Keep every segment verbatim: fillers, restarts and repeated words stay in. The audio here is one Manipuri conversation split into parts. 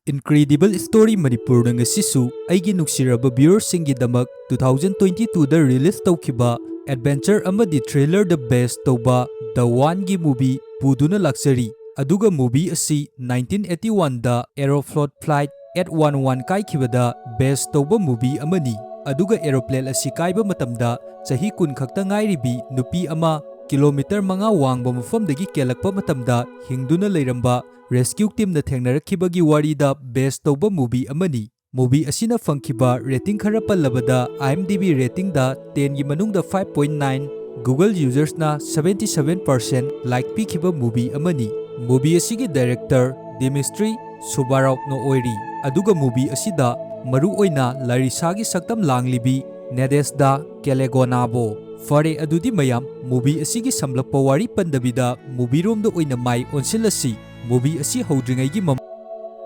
Incredible Story ꯃꯅꯤꯄꯨꯔꯅ ꯉꯁꯤꯁꯨ ꯑꯩꯒꯤ ꯅꯨꯡꯁꯤꯔꯕ viewerꯁꯤꯡꯒꯤꯗꯃꯛ two thousand twenty twoꯗ release ꯇꯧꯈꯤꯕ adventure ꯑꯃꯗꯤ thrillerꯗ base ꯇꯧꯕ The Oneꯒꯤ movie ꯄꯨꯗꯨꯅ ꯂꯥꯛꯆꯔꯤ꯫ ꯑꯗꯨꯒ movie ꯑꯁꯤ nineteen eighty oneꯗ Aeroflot Flight eight one one ꯀꯥꯏꯈꯤꯕꯗ base ꯇꯧꯕ movie ꯑꯃꯅꯤ꯫ ꯑꯗꯨꯒ aeroplane ꯑꯁꯤ ꯀꯥꯏꯕ ꯃꯇꯝꯗ ꯆꯍꯤ ꯀꯨꯟ ꯈꯛꯇ ꯉꯥꯏꯔꯤꯕꯤ ꯅꯨꯄꯤ ꯑꯃ kilometre ꯃꯉꯥ ꯋꯥꯡꯕ ꯃꯐꯝꯗꯒꯤ ꯀꯦꯜꯂꯛꯄ ꯃꯇꯝꯗ ꯍꯤꯡꯗꯨꯅ ꯂꯩꯔꯝꯕ rescue teamꯅ ꯊꯦꯡꯅꯔꯛꯈꯤꯕꯒꯤ ꯋꯥꯔꯤꯗ base ꯇꯧꯕ movie ꯑꯃꯅꯤ꯫ Movie ꯑꯁꯤꯅ ꯐꯪꯈꯤꯕ rating ꯈꯔ ꯄꯜꯂꯕꯗ, IMDb ratingꯗ tenꯒꯤ ꯃꯅꯨꯡꯗ five point nine, Google usersꯅ seventy seven percent like ꯄꯤꯈꯤꯕ movie ꯑꯃꯅꯤ꯫ Movie ꯑꯁꯤꯒꯤ director Dmitry Suvarovꯅ ꯑꯣꯏꯔꯤ꯫ ꯑꯗꯨꯒ movie ꯑꯁꯤꯗ ꯃꯔꯨ ꯑꯣꯏꯅ Larissaꯒꯤ ꯁꯛꯇꯝ ꯂꯥꯡꯂꯤꯕꯤ Nadezhda Kelegonabo꯫ ꯐꯔꯦ, ꯑꯗꯨꯗꯤ ꯃꯌꯥꯝ, movie ꯑꯁꯤꯒꯤ ꯁꯝꯂꯞꯄ ꯋꯥꯔꯤ ꯄꯟꯗꯕꯤꯗ movie ꯔꯣꯝꯗ ꯑꯣꯏꯅ ꯃꯥꯏ ꯑꯣꯟꯁꯤꯜꯂꯁꯤ꯫ Movie ꯑꯁꯤ ꯍꯧꯗ꯭ꯔꯤꯉꯩꯒꯤ ꯃꯃꯥꯡ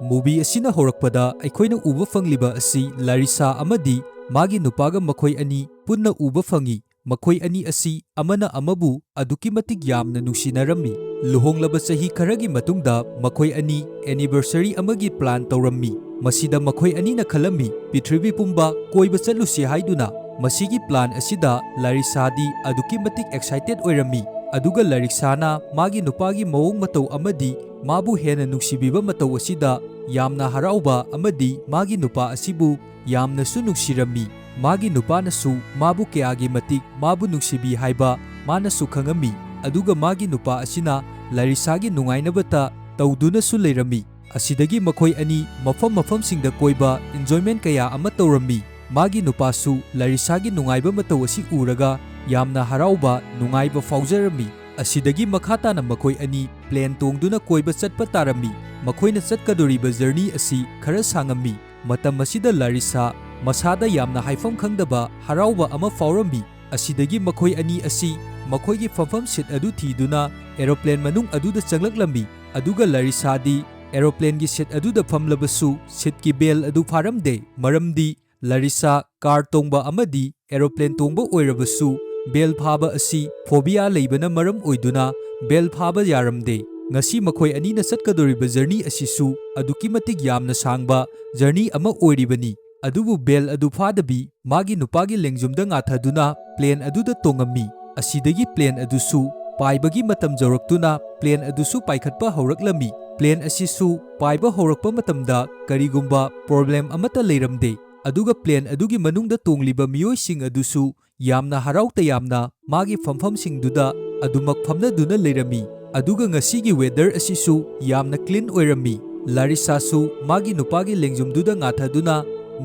Movie ꯑꯁꯤꯅ ꯍꯧꯔꯛꯄꯗ ꯑꯩꯈꯣꯏꯅ ꯎꯕ ꯐꯪꯂꯤꯕ ꯑꯁꯤ Larissa ꯑꯃꯗꯤ ꯃꯥꯒꯤ ꯅꯨꯄꯥꯒ ꯃꯈꯣꯏ ꯑꯅꯤ ꯄꯨꯟꯅ ꯎꯕ ꯐꯪꯏ꯫ ꯃꯈꯣꯏ ꯑꯅꯤ ꯑꯁꯤ ꯑꯃꯅ ꯑꯃꯕꯨ ꯑꯗꯨꯛꯀꯤ ꯃꯇꯤꯛ ꯌꯥꯝꯅ ꯅꯨꯡꯁꯤꯅꯔꯝꯃꯤ꯫ ꯂꯨꯍꯣꯡꯂꯕ ꯆꯍꯤ ꯈꯔꯒꯤ ꯃꯇꯨꯡꯗ ꯃꯈꯣꯏ ꯑꯅꯤ anniversary ꯑꯃꯒꯤ plan ꯇꯧꯔꯝꯃꯤ꯫ ꯃꯁꯤꯗ ꯃꯈꯣꯏ ꯑꯅꯤꯅ ꯈꯜꯂꯝꯃꯤ, ꯄ꯭ꯔꯤꯊꯤꯕꯤ ꯄꯨꯝꯕ ꯀꯣꯏꯕ ꯆꯠꯂꯨꯁꯤ ꯍꯥꯏꯗꯨꯅ꯫ ꯃꯁꯤꯒꯤ plan ꯑꯁꯤꯗ Larissaꯗꯤ ꯑꯗꯨꯛꯀꯤ ꯃꯇꯤꯛ excited ꯑꯣꯏꯔꯝꯃꯤ꯫ ꯑꯗꯨꯒ Larissaꯅ ꯃꯥꯒꯤ ꯅꯨꯄꯥꯒꯤ ꯃꯑꯣꯡ ꯃꯇꯧ ꯑꯃꯗꯤ ꯃꯥꯕꯨ ꯍꯦꯟꯅ ꯅꯨꯡꯁꯤꯕꯤꯕ ꯃꯇꯧ ꯑꯁꯤꯗ ꯌꯥꯝꯅ ꯍꯔꯥꯎꯕ ꯑꯃꯗꯤ ꯃꯥꯒꯤ ꯅꯨꯄꯥ ꯑꯁꯤꯕꯨ ꯌꯥꯝꯅꯁꯨ ꯅꯨꯡꯁꯤꯔꯝꯃꯤ꯫ ꯃꯥꯒꯤ ꯅꯨꯄꯥꯅꯁꯨ ꯃꯥꯕꯨ ꯀꯌꯥꯒꯤ ꯃꯇꯤꯛ ꯃꯥꯕꯨ ꯅꯨꯡꯁꯤꯕꯤ ꯍꯥꯏꯕ ꯃꯥꯅꯁꯨ ꯈꯪꯉꯝꯃꯤ꯫ ꯑꯗꯨꯒ ꯃꯥꯒꯤ ꯅꯨꯄꯥ ꯑꯁꯤꯅ Larissaꯒꯤ ꯅꯨꯡꯉꯥꯏꯅꯕꯇ ꯇꯧꯗꯨꯅꯁꯨ ꯂꯩꯔꯝꯃꯤ꯫ ꯑꯁꯤꯗꯒꯤ ꯃꯈꯣꯏ ꯑꯅꯤ ꯃꯐꯝ ꯃꯐꯝꯁꯤꯡꯗ ꯀꯣꯏꯕ, enjoyment ꯀꯌꯥ ꯑꯃ ꯇꯧꯔꯝꯃꯤ꯫ ꯃꯥꯒꯤ ꯅꯨꯄꯥꯁꯨ Larissaꯒꯤ ꯅꯨꯡꯉꯥꯏꯕ ꯃꯇꯧ ꯑꯁꯤ ꯎꯔꯒ ꯌꯥꯝꯅ ꯍꯔꯥꯎꯕ, ꯅꯨꯡꯉꯥꯏꯕ ꯐꯥꯎꯖꯔꯝꯃꯤ꯫ ꯑꯁꯤꯗꯒꯤ ꯃꯈꯥ ꯇꯥꯅ ꯃꯈꯣꯏ ꯑꯅꯤ plane ꯇꯣꯡꯗꯨꯅ ꯀꯣꯏꯕ ꯆꯠꯄ ꯇꯥꯔꯝꯃꯤ꯫ ꯃꯈꯣꯏꯅ ꯆꯠꯀꯗꯧꯔꯤꯕ journey ꯑꯁꯤ ꯈꯔ ꯁꯥꯡꯉꯝꯃꯤ꯫ ꯃꯇꯝ ꯑꯁꯤꯗ Larissa ꯃꯁꯥꯗ ꯌꯥꯝꯅ ꯍꯥꯏꯐꯝ ꯈꯪꯗꯕ ꯍꯔꯥꯎꯕ ꯑꯃ ꯐꯥꯎꯔꯝꯃꯤ꯫ ꯑꯁꯤꯗꯒꯤ ꯃꯈꯣꯏ ꯑꯅꯤ ꯑꯁꯤ ꯃꯈꯣꯏꯒꯤ ꯐꯝꯐꯝ seat ꯑꯗꯨ ꯊꯤꯗꯨꯅ aeroplane ꯃꯅꯨꯡ ꯑꯗꯨꯗ ꯆꯪꯂꯛꯂꯝꯃꯤ꯫ ꯑꯗꯨꯒ Larissaꯗꯤ aeroplaneꯒꯤ seat ꯑꯗꯨꯗ ꯐꯝꯂꯕꯁꯨ seatꯀꯤ bell ꯑꯗꯨ ꯐꯥꯔꯝꯗꯦ, ꯃꯔꯝꯗꯤ Larissa car ꯇꯣꯡꯕ ꯑꯃꯗꯤ aeroplane ꯇꯣꯡꯕ ꯑꯣꯏꯔꯕꯁꯨ bell ꯐꯥꯕ ꯑꯁꯤ phobia ꯂꯩꯕꯅ ꯃꯔꯝ ꯑꯣꯏꯗꯨꯅ bell ꯐꯥꯕ ꯌꯥꯔꯝꯗꯦ꯫ ꯉꯁꯤ ꯃꯈꯣꯏ ꯑꯅꯤꯅ ꯆꯠꯀꯗꯧꯔꯤꯕ ꯖꯔꯅꯤ ꯑꯁꯤꯁꯨ ꯑꯗꯨꯛꯀꯤ ꯃꯇꯤꯛ ꯌꯥꯝꯅ ꯁꯥꯡꯕ ꯖꯔꯅꯤ ꯑꯃ ꯑꯣꯏꯔꯤꯕꯅꯤ꯫ ꯑꯗꯨꯕꯨ ꯕꯦꯜ ꯑꯗꯨ ꯐꯥꯗꯕꯤ ꯃꯥꯒꯤ ꯅꯨꯄꯥꯒꯤ ꯂꯦꯡꯖꯨꯝꯗ ꯉꯥꯊꯗꯨꯅ ꯄ꯭ꯂꯦꯟ ꯑꯗꯨꯗ ꯇꯣꯡꯉꯝꯃꯤ꯫ ꯑꯁꯤꯗꯒꯤ ꯄ꯭ꯂꯦꯟ ꯑꯗꯨꯁꯨ ꯄꯥꯏꯕꯒꯤ ꯃꯇꯝ ꯌꯧꯔꯛꯇꯨꯅ ꯄ꯭ꯂꯦꯟ ꯑꯗꯨꯁꯨ ꯄꯥꯏꯈꯠꯄ ꯍꯧꯔꯛꯂꯝꯃꯤ꯫ ꯄ꯭ꯂꯦꯟ ꯑꯁꯤꯁꯨ ꯄꯥꯏꯕ ꯍꯧꯔꯛꯄ ꯃꯇꯝꯗ ꯀꯔꯤꯒꯨꯝꯕ ꯄ꯭ꯔꯣꯕ꯭ꯂꯦꯝ ꯑꯃꯠꯇ ꯂꯩꯔꯝꯗꯦ꯫ ꯑꯗꯨꯒ ꯄ꯭ꯂꯦꯟ ꯑꯗꯨꯒꯤ ꯃꯅꯨꯡꯗ ꯇꯣꯡꯂꯤꯕ ꯃꯤꯑꯣꯏꯁꯤꯡ ꯑꯗꯨꯁꯨ ꯌꯥꯝꯅ ꯍꯔꯥꯎ ꯇꯌꯥꯝꯅ ꯃꯥꯒꯤ ꯐꯝꯐꯝꯁꯤꯡꯗꯨꯗ ꯑꯗꯨꯃꯛ ꯐꯝꯅꯗꯨꯅ ꯂꯩꯔꯝꯃꯤ꯫ ꯑꯗꯨꯒ ꯉꯁꯤꯒꯤ ꯋꯦꯗꯔ ꯑꯁꯤꯁꯨ ꯌꯥꯝꯅ ꯀ꯭ꯂꯤꯟ ꯑꯣꯏꯔꯝꯃꯤ꯫ ꯂꯥꯔꯤꯁꯥꯁꯨ ꯃꯥꯒꯤ ꯅꯨꯄꯥꯒꯤ ꯂꯦꯡꯖꯨꯝꯗꯨꯗ ꯉꯥꯊꯗꯨꯅ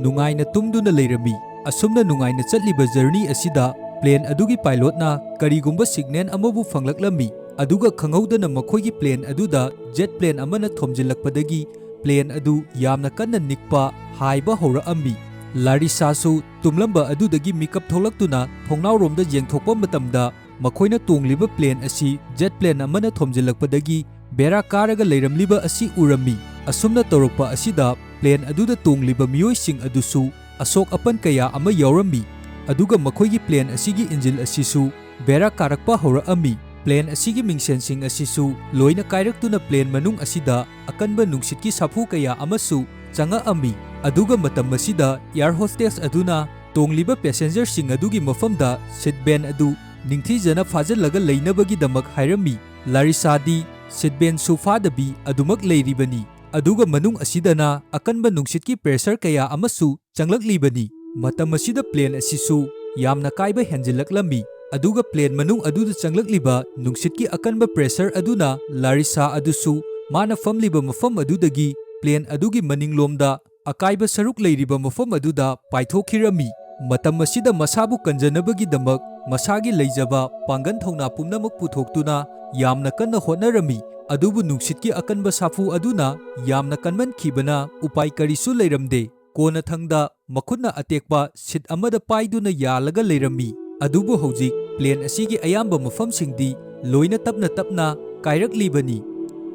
ꯅꯨꯡꯉꯥꯏꯅ ꯇꯨꯝꯗꯨꯅ ꯂꯩꯔꯝꯃꯤ꯫ ꯑꯁꯨꯝꯅ ꯅꯨꯡꯉꯥꯏꯅ ꯆꯠꯂꯤꯕ ꯖꯔꯅꯤ ꯑꯁꯤꯗ ꯄ꯭ꯂꯦꯟ ꯑꯗꯨꯒꯤ ꯄꯥꯏꯂꯣꯠꯅ ꯀꯔꯤꯒꯨꯝꯕ ꯁꯤꯒꯅꯦꯜ ꯑꯃꯕꯨ ꯐꯪꯂꯛꯂꯝꯃꯤ꯫ ꯑꯗꯨꯒ ꯈꯪꯍꯧꯗꯅ ꯃꯈꯣꯏꯒꯤ ꯄ꯭ꯂꯦꯟ ꯑꯗꯨꯗ ꯖꯦꯠ ꯄ꯭ꯂꯦꯟ ꯑꯃꯅ ꯊꯣꯝꯖꯤꯜꯂꯛꯄꯗꯒꯤ ꯄ꯭ꯂꯦꯟ ꯑꯗꯨ ꯌꯥꯝꯅ ꯀꯟꯅ ꯅꯤꯛꯄ ꯍꯥꯏꯕ ꯍꯧꯔꯛꯑꯝꯃꯤ꯫ ꯂꯥꯔꯤꯁꯥꯁꯨ ꯇꯨꯝꯂꯝꯕ ꯑꯗꯨꯗꯒꯤ ꯃꯤꯀꯞ ꯊꯣꯛꯂꯛꯇꯨꯅ ꯊꯣꯡꯅꯥꯎꯔꯣꯝꯗ ꯌꯦꯡꯊꯣꯛꯄ ꯃꯇꯝꯗ ꯃꯈꯣꯏꯅ ꯇꯣꯡꯂꯤꯕ ꯄ꯭ꯂꯦꯟ ꯑꯁꯤ ꯖꯦꯠ ꯄ꯭ꯂꯦꯟ ꯑꯃꯅ ꯊꯣꯝꯖꯤꯜꯂꯛꯄꯗꯒꯤ ꯕꯦꯔꯥ ꯀꯥꯔꯒ ꯂꯩꯔꯝꯂꯤꯕ ꯑꯁꯤ ꯎꯔꯝꯃꯤ꯫ ꯑꯁꯨꯝꯅ ꯇꯧꯔꯛꯄ ꯑꯁꯤꯗ ꯄ꯭ꯂꯦꯟ ꯑꯗꯨꯗ ꯇꯣꯡꯂꯤꯕ ꯃꯤꯑꯣꯏꯁꯤꯡ ꯑꯗꯨꯁꯨ ꯑꯁꯣꯛ ꯑꯄꯟ ꯀꯌꯥ ꯑꯃ ꯌꯥꯎꯔꯝꯃꯤ꯫ ꯑꯗꯨꯒ ꯃꯈꯣꯏꯒꯤ ꯄ꯭ꯂꯦꯟ ꯑꯁꯤꯒꯤ ꯏꯟꯖꯤꯟ ꯑꯁꯤꯁꯨ ꯕꯦꯔꯥ ꯀꯥꯔꯛꯄ ꯍꯧꯔꯛꯑꯝꯃꯤ꯫ ꯄ꯭ꯂꯦꯟ ꯑꯁꯤꯒꯤ ꯃꯤꯡꯁꯦꯟꯁꯤꯡ ꯑꯁꯤꯁꯨ ꯂꯣꯏꯅ ꯀꯥꯏꯔꯛꯇꯨꯅ ꯄ꯭ꯂꯦꯟ ꯃꯅꯨꯡ ꯑꯁꯤꯗ ꯑꯀꯟꯕ ꯅꯨꯡꯁꯤꯠꯀꯤ ꯁꯥꯐꯨ ꯀꯌꯥ ꯑꯃꯁꯨ ꯆꯪꯉꯛꯑꯝꯃꯤ꯫ ꯑꯗꯨꯒ ꯃꯇꯝ ꯑꯁꯤꯗ ꯑꯦꯌꯔ ꯍꯣꯁꯇꯦꯁ ꯑꯗꯨꯅ ꯇꯣꯡꯂꯤꯕ ꯄꯦꯁꯦꯟꯖꯔꯁꯤꯡ ꯑꯗꯨꯒꯤ ꯃꯐꯝꯗ ꯁꯤꯠ ꯕꯦꯜ ꯑꯗꯨ ꯅꯤꯡꯊꯤꯖꯅ ꯐꯥꯖꯤꯜꯂꯒ ꯂꯩꯅꯕꯒꯤꯗꯃꯛ ꯍꯥꯏꯔꯝꯃꯤ꯫ ꯂꯥꯔꯤꯁꯥꯗꯤ ꯁꯤꯠ ꯕꯦꯜꯁꯨ ꯐꯥꯗꯕꯤ ꯑꯗꯨꯃꯛ ꯂꯩꯔꯤꯕꯅꯤ꯫ ꯑꯗꯨꯒ ꯃꯅꯨꯡ ꯑꯁꯤꯗꯅ ꯑꯀꯟꯕ ꯅꯨꯡꯁꯤꯠꯀꯤ ꯄ꯭ꯔꯦꯁꯔ ꯀꯌꯥ ꯑꯃꯁꯨ ꯆꯪꯂꯛꯂꯤꯕꯅꯤ꯫ ꯃꯇꯝ ꯑꯁꯤꯗ ꯄ꯭ꯂꯦꯟ ꯑꯁꯤꯁꯨ ꯌꯥꯝꯅ ꯀꯥꯏꯕ ꯍꯦꯟꯖꯤꯜꯂꯛꯂꯝꯃꯤ꯫ ꯑꯗꯨꯒ ꯄ꯭ꯂꯦꯟ ꯃꯅꯨꯡ ꯑꯗꯨꯗ ꯆꯪꯂꯛꯂꯤꯕ ꯅꯨꯡꯁꯤꯠꯀꯤ ꯑꯀꯟꯕ ꯄ꯭ꯔꯦꯁꯔ ꯑꯗꯨꯅ ꯂꯥꯔꯤꯁꯥ ꯑꯗꯨꯁꯨ ꯃꯥꯅ ꯐꯝꯂꯤꯕ ꯃꯐꯝ ꯑꯗꯨꯗꯒꯤ ꯄ꯭ꯂꯦꯟ ꯑꯗꯨꯒꯤ ꯃꯅꯤꯡꯂꯣꯝꯗ ꯑꯀꯥꯏꯕ ꯁꯔꯨꯛ ꯂꯩꯔꯤꯕ ꯃꯐꯝ ꯑꯗꯨꯗ ꯄꯥꯏꯊꯣꯛꯈꯤꯔꯝꯃꯤ꯫ ꯃꯇꯝ ꯑꯁꯤꯗ ꯃꯁꯥꯕꯨ ꯀꯟꯖꯅꯕꯒꯤꯗꯃꯛ ꯃꯁꯥꯒꯤ ꯂꯩꯖꯕ ꯄꯥꯡꯒꯟ ꯊꯧꯅꯥ ꯄꯨꯝꯅꯃꯛ ꯄꯨꯊꯣꯛꯇꯨꯅ ꯌꯥꯝꯅ ꯀꯟꯅ ꯍꯣꯠꯅꯔꯝꯃꯤ꯫ ꯑꯗꯨꯕꯨ ꯅꯨꯡꯁꯤꯠꯀꯤ ꯑꯀꯟꯕ ꯁꯥꯐꯨ ꯑꯗꯨꯅ ꯌꯥꯝꯅ ꯀꯟꯃꯟꯈꯤꯕꯅ ꯎꯄꯥꯏ ꯀꯔꯤꯁꯨ ꯂꯩꯔꯝꯗꯦ꯫ ꯀꯣꯟꯅꯊꯪꯗ ꯃꯈꯨꯠꯅ ꯑꯇꯦꯛꯄ ꯁꯤꯠ ꯑꯃꯗ ꯄꯥꯏꯗꯨꯅ ꯌꯥꯜꯂꯒ ꯂꯩꯔꯝꯃꯤ꯫ ꯑꯗꯨꯕꯨ ꯍꯧꯖꯤꯛ ꯄ꯭ꯂꯦꯟ ꯑꯁꯤꯒꯤ ꯑꯌꯥꯝꯕ ꯃꯐꯝꯁꯤꯡꯗꯤ ꯂꯣꯏꯅ ꯇꯞꯅ ꯇꯞꯅ ꯀꯥꯏꯔꯛꯂꯤꯕꯅꯤ꯫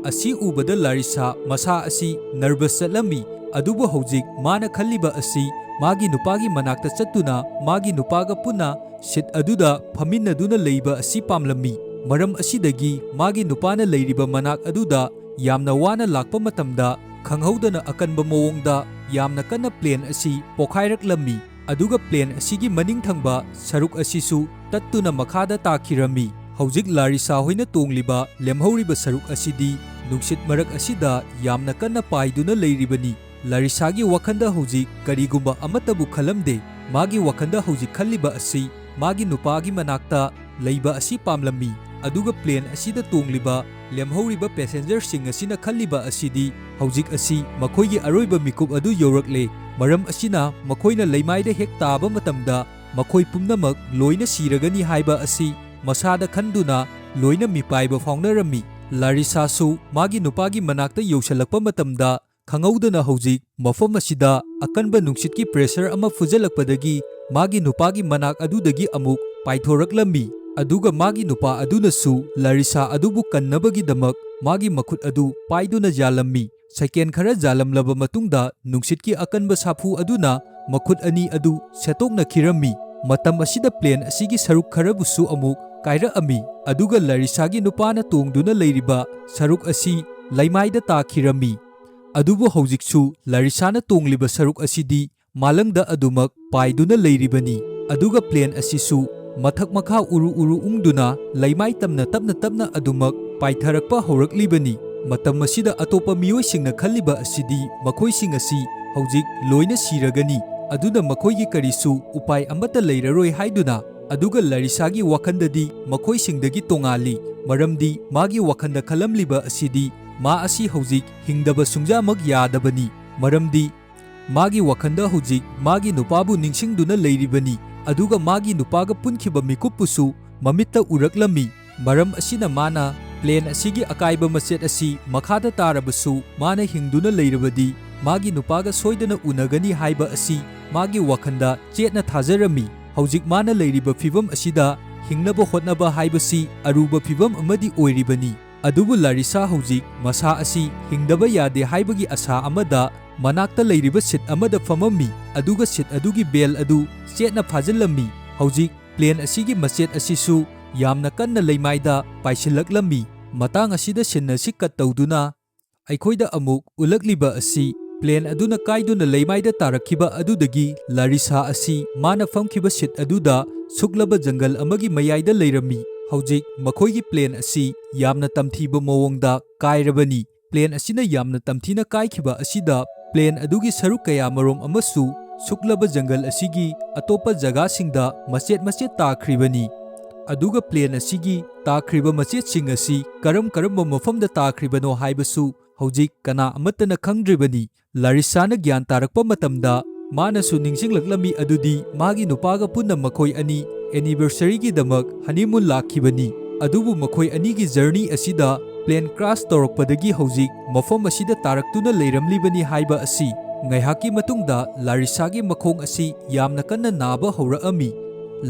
ꯑꯁꯤ ꯎꯕꯗ ꯂꯥꯔꯤꯁꯥ ꯃꯁꯥ ꯑꯁꯤ ꯅꯔꯚꯁ ꯆꯠꯂꯝꯃꯤ꯫ ꯑꯗꯨꯕꯨ ꯍꯧꯖꯤꯛ ꯃꯥꯅ ꯈꯜꯂꯤꯕ ꯑꯁꯤ ꯃꯥꯒꯤ ꯅꯨꯄꯥꯒꯤ ꯃꯅꯥꯛꯇ ꯆꯠꯇꯨꯅ ꯃꯥꯒꯤ ꯅꯨꯄꯥꯒ ꯄꯨꯟꯅ ꯁꯤꯠ ꯑꯗꯨꯗ ꯐꯝꯃꯤꯟꯅꯗꯨꯅ ꯂꯩꯕ ꯑꯁꯤ ꯄꯥꯝꯂꯝꯃꯤ꯫ ꯃꯔꯝ ꯑꯁꯤꯗꯒꯤ ꯃꯥꯒꯤ ꯅꯨꯄꯥꯅ ꯂꯩꯔꯤꯕ ꯃꯅꯥꯛ ꯑꯗꯨꯗ ꯌꯥꯝꯅ ꯋꯥꯅ ꯂꯥꯛꯄ ꯃꯇꯝꯗ, ꯈꯪꯍꯧꯗꯅ ꯑꯀꯟꯕ ꯃꯑꯣꯡꯗ ꯌꯥꯝꯅ ꯀꯟꯅ plane ꯑꯁꯤ ꯄꯣꯈꯥꯏꯔꯛꯂꯝꯃꯤ, ꯑꯗꯨꯒ plane ꯑꯁꯤꯒꯤ ꯃꯅꯤꯡ ꯊꯪꯕ ꯁꯔꯨꯛ ꯑꯁꯤꯁꯨ ꯇꯠꯇꯨꯅ ꯃꯈꯥꯗ ꯇꯥꯈꯤꯔꯝꯃꯤ꯫ ꯍꯧꯖꯤꯛ ꯂꯥꯔꯤꯁꯥ ꯍꯣꯏꯅ ꯇꯣꯡꯂꯤꯕ ꯂꯦꯝꯍꯧꯔꯤꯕ ꯁꯔꯨꯛ ꯑꯁꯤꯗꯤ ꯅꯨꯡꯁꯤꯠ ꯃꯔꯛ ꯑꯁꯤꯗ ꯌꯥꯝꯅ ꯀꯟꯅ ꯄꯥꯏꯗꯨꯅ ꯂꯩꯔꯤꯕꯅꯤ꯫ ꯂꯥꯔꯤꯁꯥꯒꯤ ꯋꯥꯈꯜꯗ ꯍꯧꯖꯤꯛ ꯀꯔꯤꯒꯨꯝꯕ ꯑꯃꯠꯇꯕꯨ ꯈꯜꯂꯝꯗꯦ꯫ ꯃꯥꯒꯤ ꯋꯥꯈꯜꯗ ꯍꯧꯖꯤꯛ ꯈꯜꯂꯤꯕ ꯑꯁꯤ ꯃꯥꯒꯤ ꯅꯨꯄꯥꯒꯤ ꯃꯅꯥꯛꯇ ꯂꯩꯕ ꯑꯁꯤ ꯄꯥꯝꯂꯝꯃꯤ, ꯑꯗꯨꯒ plane ꯑꯁꯤꯗ ꯇꯣꯡꯂꯤꯕ ꯂꯦꯝꯍꯧꯔꯤꯕ passengerꯁꯤꯡ ꯑꯁꯤꯅ ꯈꯜꯂꯤꯕ ꯑꯁꯤꯗꯤ ꯍꯧꯖꯤꯛ ꯑꯁꯤ ꯃꯈꯣꯏꯒꯤ ꯑꯔꯣꯏꯕ ꯃꯤꯀꯨꯞ ꯑꯗꯨ ꯌꯧꯔꯛꯂꯦ, ꯃꯔꯝ ꯑꯁꯤꯅ ꯃꯈꯣꯏꯅ ꯂꯩꯃꯥꯏꯗ ꯍꯦꯛ ꯇꯥꯕ ꯃꯇꯝꯗ ꯃꯈꯣꯏ ꯄꯨꯝꯅꯃꯛ ꯂꯣꯏꯅ ꯁꯤꯔꯒꯅꯤ ꯍꯥꯏꯕ ꯑꯁꯤ ꯃꯁꯥꯗ ꯈꯟꯗꯨꯅ ꯂꯣꯏꯅ ꯃꯤꯄꯥꯏꯕ ꯐꯥꯎꯅꯔꯝꯃꯤ꯫ ꯂꯥꯔꯤꯁꯥꯁꯨ ꯃꯥꯒꯤ ꯅꯨꯄꯥꯒꯤ ꯃꯅꯥꯛꯇ ꯌꯧꯁꯤꯜꯂꯛꯄ ꯃꯇꯝꯗ, ꯈꯪꯍꯧꯗꯅ ꯍꯧꯖꯤꯛ ꯃꯐꯝ ꯑꯁꯤꯗ ꯑꯀꯟꯕ ꯅꯨꯡꯁꯤꯠꯀꯤ pressure ꯑꯃ ꯐꯨꯖꯜꯂꯛꯄꯗꯒꯤ ꯃꯥꯒꯤ ꯅꯨꯄꯥꯒꯤ ꯃꯅꯥꯛ ꯑꯗꯨꯗꯒꯤ ꯑꯃꯨꯛ ꯄꯥꯏꯊꯣꯔꯛꯂꯝꯃꯤ, ꯑꯗꯨꯒ ꯃꯥꯒꯤ ꯅꯨꯄꯥ ꯑꯗꯨꯅꯁꯨ ꯂꯥꯔꯤꯁꯥ ꯑꯗꯨꯕꯨ ꯀꯟꯅꯕꯒꯤꯗꯃꯛ ꯃꯥꯒꯤ ꯃꯈꯨꯠ ꯑꯗꯨ ꯄꯥꯏꯗꯨꯅ ꯌꯥꯜꯂꯝꯃꯤ꯫ Second ꯈꯔ ꯌꯥꯜꯂꯝꯂꯕ ꯃꯇꯨꯡꯗ ꯅꯨꯡꯁꯤꯠꯀꯤ ꯑꯀꯟꯕ ꯁꯥꯐꯨ ꯑꯗꯨꯅ ꯃꯈꯨꯠ ꯑꯅꯤ ꯑꯗꯨ ꯁꯦꯠꯇꯣꯛꯅꯈꯤꯔꯝꯃꯤ꯫ ꯃꯇꯝ ꯑꯁꯤꯗ plane ꯑꯁꯤꯒꯤ ꯁꯔꯨꯛ ꯈꯔꯕꯨꯁꯨ ꯑꯃꯨꯛ ꯀꯥꯏꯔꯛꯑꯝꯃꯤ, ꯑꯗꯨꯒ ꯂꯥꯔꯤꯁꯥꯒꯤ ꯅꯨꯄꯥꯅ ꯇꯣꯡꯗꯨꯅ ꯂꯩꯔꯤꯕ ꯁꯔꯨꯛ ꯑꯁꯤ ꯂꯩꯃꯥꯏꯗ ꯇꯥꯈꯤꯔꯝꯃꯤ꯫ ꯑꯗꯨꯕꯨ ꯍꯧꯖꯤꯛꯁꯨ ꯂꯥꯔꯤꯁꯥꯅ ꯇꯣꯡꯂꯤꯕ ꯁꯔꯨꯛ ꯑꯁꯤꯗꯤ ꯃꯥꯂꯪꯗ ꯑꯗꯨꯃꯛ ꯄꯥꯏꯗꯨꯅ ꯂꯩꯔꯤꯕꯅꯤ, ꯑꯗꯨꯒ plane ꯑꯁꯤꯁꯨ ꯃꯊꯛ ꯃꯈꯥ ꯎꯔꯨ ꯎꯔꯨ ꯎꯪꯗꯨꯅ ꯂꯩꯃꯥꯏ ꯇꯝꯅ ꯇꯞꯅ ꯇꯞꯅ ꯑꯗꯨꯃꯛ ꯄꯥꯏꯊꯔꯛꯄ ꯍꯧꯔꯛꯂꯤꯕꯅꯤ꯫ ꯃꯇꯝ ꯑꯁꯤꯗ ꯑꯇꯣꯞꯄ ꯃꯤꯑꯣꯏꯁꯤꯡꯅ ꯈꯜꯂꯤꯕ ꯑꯁꯤꯗꯤ ꯃꯈꯣꯏꯁꯤꯡ ꯑꯁꯤ ꯍꯧꯖꯤꯛ ꯂꯣꯏꯅ ꯁꯤꯔꯒꯅꯤ, ꯑꯗꯨꯅ ꯃꯈꯣꯏꯒꯤ ꯀꯔꯤꯁꯨ ꯎꯄꯥꯏ ꯑꯃꯠꯇ ꯂꯩꯔꯔꯣꯏ ꯍꯥꯏꯗꯨꯅ, ꯑꯗꯨꯒ ꯂꯥꯔꯤꯁꯥꯒꯤ ꯋꯥꯈꯜꯗꯗꯤ ꯃꯈꯣꯏꯁꯤꯡꯗꯒꯤ ꯇꯣꯉꯥꯜꯂꯤ, ꯃꯔꯝꯗꯤ ꯃꯥꯒꯤ ꯋꯥꯈꯜꯗ ꯈꯜꯂꯝꯂꯤꯕ ꯑꯁꯤꯗꯤ ꯃꯥ ꯑꯁꯤ ꯍꯧꯖꯤꯛ ꯍꯤꯡꯗꯕ ꯁꯨꯡꯌꯥꯃꯛ ꯌꯥꯗꯕꯅꯤ, ꯃꯔꯝꯗꯤ ꯃꯥꯒꯤ ꯋꯥꯈꯜꯗ ꯍꯧꯖꯤꯛ ꯃꯥꯒꯤ ꯅꯨꯄꯥꯕꯨ ꯅꯤꯡꯁꯤꯡꯗꯨꯅ ꯂꯩꯔꯤꯕꯅꯤ, ꯑꯗꯨꯒ ꯃꯥꯒꯤ ꯅꯨꯄꯥꯒ ꯄꯨꯟꯈꯤꯕ ꯃꯤꯀꯨꯞꯄꯨꯁꯨ ꯃꯃꯤꯠꯇ ꯎꯔꯛꯂꯝꯃꯤ꯫ ꯃꯔꯝ ꯑꯁꯤꯅ ꯃꯥꯅ plane ꯑꯁꯤꯒꯤ ꯑꯀꯥꯏꯕ ꯃꯆꯦꯠ ꯑꯁꯤ ꯃꯈꯥꯗ ꯇꯥꯔꯕꯁꯨ ꯃꯥꯅ ꯍꯤꯡꯗꯨꯅ ꯂꯩꯔꯕꯗꯤ ꯃꯥꯒꯤ ꯅꯨꯄꯥꯒ ꯁꯣꯏꯗꯅ ꯎꯅꯒꯅꯤ ꯍꯥꯏꯕ ꯑꯁꯤ ꯃꯥꯒꯤ ꯋꯥꯈꯜꯗ ꯆꯦꯠꯅ ꯊꯥꯖꯔꯝꯃꯤ꯫ ꯍꯧꯖꯤꯛ ꯃꯥꯅ ꯂꯩꯔꯤꯕ ꯐꯤꯚꯝ ꯑꯁꯤꯗ ꯍꯤꯡꯅꯕ ꯍꯣꯠꯅꯕ ꯍꯥꯏꯕꯁꯤ ꯑꯔꯨꯕ ꯐꯤꯚꯝ ꯑꯃꯗꯤ ꯑꯣꯏꯔꯤꯕꯅꯤ꯫ ꯑꯗꯨꯕꯨ ꯂꯥꯔꯤꯁꯥ ꯍꯧꯖꯤꯛ ꯃꯁꯥ ꯑꯁꯤ ꯍꯤꯡꯗꯕ ꯌꯥꯗꯦ ꯍꯥꯏꯕꯒꯤ ꯑꯁꯥ ꯑꯃꯗ ꯃꯅꯥꯛꯇ ꯂꯩꯔꯤꯕ seat ꯑꯃꯗ ꯐꯝꯃꯝꯃꯤ, ꯑꯗꯨꯒ seat ꯑꯗꯨꯒꯤ bell ꯑꯗꯨ ꯆꯦꯠꯅ ꯐꯥꯖꯤꯜꯂꯝꯃꯤ꯫ ꯍꯧꯖꯤꯛ plane ꯑꯁꯤꯒꯤ ꯃꯆꯦꯠ ꯑꯁꯤꯁꯨ ꯌꯥꯝꯅ ꯀꯟꯅ ꯂꯩꯃꯥꯏꯗ ꯄꯥꯏꯁꯤꯜꯂꯛꯂꯝꯃꯤ꯫ ꯃꯇꯥꯡ ꯑꯁꯤꯗ ꯁꯤꯟ ꯑꯁꯤ ꯀꯠ ꯇꯧꯗꯨꯅ ꯑꯩꯈꯣꯏꯗ ꯑꯃꯨꯛ ꯎꯠꯂꯛꯂꯤꯕ ꯑꯁꯤ ꯄ꯭ꯂꯦꯟ ꯑꯗꯨꯅ ꯀꯥꯏꯗꯨꯅ ꯂꯩꯃꯥꯏꯗ ꯇꯥꯔꯛꯈꯤꯕ ꯑꯗꯨꯗꯒꯤ ꯂꯥꯔꯤꯁꯥ ꯑꯁꯤ ꯃꯥꯅ ꯐꯝꯈꯤꯕ ꯁꯤꯠ ꯑꯗꯨꯗ ꯁꯨꯛꯂꯕ ꯖꯪꯒꯜ ꯑꯃꯒꯤ ꯃꯌꯥꯏꯗ ꯂꯩꯔꯝꯃꯤ꯫ ꯍꯧꯖꯤꯛ ꯃꯈꯣꯏꯒꯤ ꯄ꯭ꯂꯦꯟ ꯑꯁꯤ ꯌꯥꯝꯅ ꯇꯝꯊꯤꯕ ꯃꯑꯣꯡꯗ ꯀꯥꯏꯔꯕꯅꯤ꯫ ꯄ꯭ꯂꯦꯟ ꯑꯁꯤꯅ ꯌꯥꯝꯅ ꯇꯝꯊꯤꯅ ꯀꯥꯏꯈꯤꯕ ꯑꯁꯤꯗ ꯄ꯭ꯂꯦꯟ ꯑꯗꯨꯒꯤ ꯁꯔꯨꯛ ꯀꯌꯥꯃꯔꯨꯝ ꯑꯃꯁꯨ ꯁꯨꯛꯂꯕ ꯖꯪꯒꯜ ꯑꯁꯤꯒꯤ ꯑꯇꯣꯞꯄ ꯖꯒꯥꯁꯤꯡꯗ ꯃꯆꯦꯠ ꯃꯆꯦꯠ ꯇꯥꯈ꯭ꯔꯤꯕꯅꯤ꯫ ꯑꯗꯨꯒ ꯄ꯭ꯂꯦꯟ ꯑꯁꯤꯒꯤ ꯇꯥꯈ꯭ꯔꯤꯕ ꯃꯆꯦꯠꯁꯤꯡ ꯑꯁꯤ ꯀꯔꯝ ꯀꯔꯝꯕ ꯃꯐꯝꯗ ꯇꯥꯈ꯭ꯔꯤꯕꯅꯣ ꯍꯥꯏꯕꯁꯨ ꯍꯧꯖꯤꯛ ꯀꯅꯥ ꯑꯃꯠꯇꯅ ꯈꯪꯗ꯭ꯔꯤꯕꯅꯤ꯫ ꯂꯥꯔꯤꯁꯥꯅ ꯒ꯭ꯌꯥꯟ ꯇꯥꯔꯛꯄ ꯃꯇꯝꯗ ꯃꯥꯅꯁꯨ ꯅꯤꯡꯁꯤꯡꯂꯛꯂꯝꯃꯤ ꯑꯗꯨꯗꯤ ꯃꯥꯒꯤ ꯅꯨꯄꯥꯒ ꯄꯨꯟꯅ ꯃꯈꯣꯏ ꯑꯅꯤ ꯑꯦꯅꯤꯚꯔꯁꯔꯤꯒꯤꯗꯃꯛ ꯍꯅꯤꯃꯨꯟ ꯂꯥꯛꯈꯤꯕꯅꯤ꯫ ꯑꯗꯨꯕꯨ ꯃꯈꯣꯏ ꯑꯅꯤꯒꯤ ꯖꯔꯅꯤ ꯑꯁꯤꯗ ꯄ꯭ꯂꯦꯟ ꯀ꯭ꯔꯥꯁ ꯇꯧꯔꯛꯄꯗꯒꯤ ꯍꯧꯖꯤꯛ ꯃꯐꯝ ꯑꯁꯤꯗ ꯇꯥꯔꯛꯇꯨꯅ ꯂꯩꯔꯝꯂꯤꯕꯅꯤ ꯍꯥꯏꯕ ꯑꯁꯤ꯫ ꯉꯥꯏꯍꯥꯛꯀꯤ ꯃꯇꯨꯡꯗ ꯂꯥꯔꯤꯁꯥꯒꯤ ꯃꯈꯣꯡ ꯑꯁꯤ ꯌꯥꯝꯅ ꯀꯟꯅ ꯅꯥꯕ ꯍꯧꯔꯛꯑꯝꯃꯤ꯫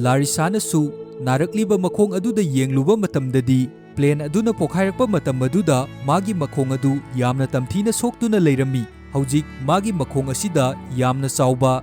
ꯂꯥꯔꯤꯁꯥꯅꯁꯨ ꯅꯥꯔꯛꯂꯤꯕ ꯃꯈꯣꯡ ꯑꯗꯨꯗ ꯌꯦꯡꯂꯨꯕ ꯃꯇꯝꯗꯗꯤ ꯄ꯭ꯂꯦꯟ ꯑꯗꯨꯅ ꯄꯣꯈꯥꯏꯔꯛꯄ ꯃꯇꯝ ꯑꯗꯨꯗ ꯃꯥꯒꯤ ꯃꯈꯣꯡ ꯑꯗꯨ ꯌꯥꯝꯅ ꯇꯝꯊꯤꯅ ꯁꯣꯛꯇꯨꯅ ꯂꯩꯔꯝꯃꯤ꯫ ꯍꯧꯖꯤꯛ ꯃꯥꯒꯤ ꯃꯈꯣꯡ ꯑꯁꯤꯗ ꯌꯥꯝꯅ ꯆꯥꯎꯕ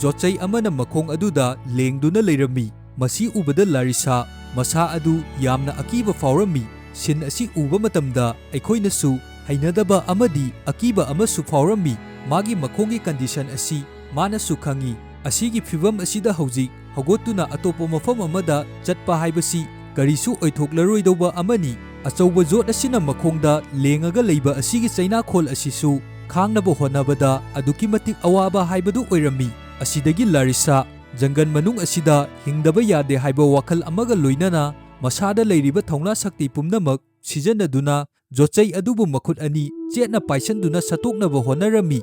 ꯌꯣꯠꯆꯩ ꯑꯃꯅ ꯃꯈꯣꯡ ꯑꯗꯨꯗ ꯂꯦꯡꯗꯨꯅ ꯂꯩꯔꯝꯃꯤ꯫ ꯃꯁꯤ ꯎꯕꯗ ꯂꯥꯔꯤꯁꯥ ꯃꯁꯥ ꯑꯗꯨ ꯌꯥꯝꯅ ꯑꯀꯤꯕ ꯐꯥꯎꯔꯝꯃꯤ꯫ ꯁꯤꯟ ꯑꯁꯤ ꯎꯕ ꯃꯇꯝꯗ ꯑꯩꯈꯣꯏꯅꯁꯨ ꯍꯩꯅꯗꯕ ꯑꯃꯗꯤ ꯑꯀꯤꯕ ꯑꯃꯁꯨ ꯐꯥꯎꯔꯝꯃꯤ꯫ ꯃꯥꯒꯤ ꯃꯈꯣꯡꯒꯤ ꯀꯟꯗꯤꯁꯟ ꯑꯁꯤ ꯃꯥꯅꯁꯨ ꯈꯪꯏ꯫ ꯑꯁꯤꯒꯤ ꯐꯤꯚꯝ ꯑꯁꯤꯗ ꯍꯧꯖꯤꯛ ꯍꯧꯒꯠꯇꯨꯅ ꯑꯇꯣꯞꯄ ꯃꯐꯝ ꯑꯃꯗ ꯆꯠꯄ ꯍꯥꯏꯕꯁꯤ ꯀꯔꯤꯁꯨ ꯑꯣꯏꯊꯣꯛꯂꯔꯣꯏꯗꯧꯕ ꯑꯃꯅꯤ꯫ ꯑꯆꯧꯕ ꯌꯣꯠ ꯑꯁꯤꯅ ꯃꯈꯣꯡꯗ ꯂꯦꯡꯉꯒ ꯂꯩꯕ ꯑꯁꯤꯒꯤ ꯆꯩꯅꯥꯈꯣꯜ ꯑꯁꯤꯁꯨ ꯈꯥꯡꯅꯕ ꯍꯣꯠꯅꯕꯗ ꯑꯗꯨꯛꯀꯤ ꯃꯇꯤꯛ ꯑꯋꯥꯕ ꯍꯥꯏꯕꯗꯨ ꯑꯣꯏꯔꯝꯃꯤ꯫ ꯑꯁꯤꯗꯒꯤ ꯂꯥꯔꯤꯁꯥ ꯖꯪꯒꯜ ꯃꯅꯨꯡ ꯑꯁꯤꯗ ꯍꯤꯡꯗꯕ ꯌꯥꯗꯦ ꯍꯥꯏꯕ ꯋꯥꯈꯜ ꯑꯃꯒ ꯂꯣꯏꯅꯅ ꯃꯁꯥꯗ ꯂꯩꯔꯤꯕ ꯊꯧꯅꯥ ꯁꯛꯇꯤ ꯄꯨꯝꯅꯃꯛ ꯁꯤꯖꯤꯟꯅꯗꯨꯅ ꯌꯣꯠꯆꯩ ꯑꯗꯨꯕꯨ ꯃꯈꯨꯠ ꯑꯅꯤ ꯆꯦꯠꯅ ꯄꯥꯏꯁꯟꯗꯨꯅ ꯁꯠꯇꯣꯛꯅꯕ ꯍꯣꯠꯅꯔꯝꯃꯤ꯫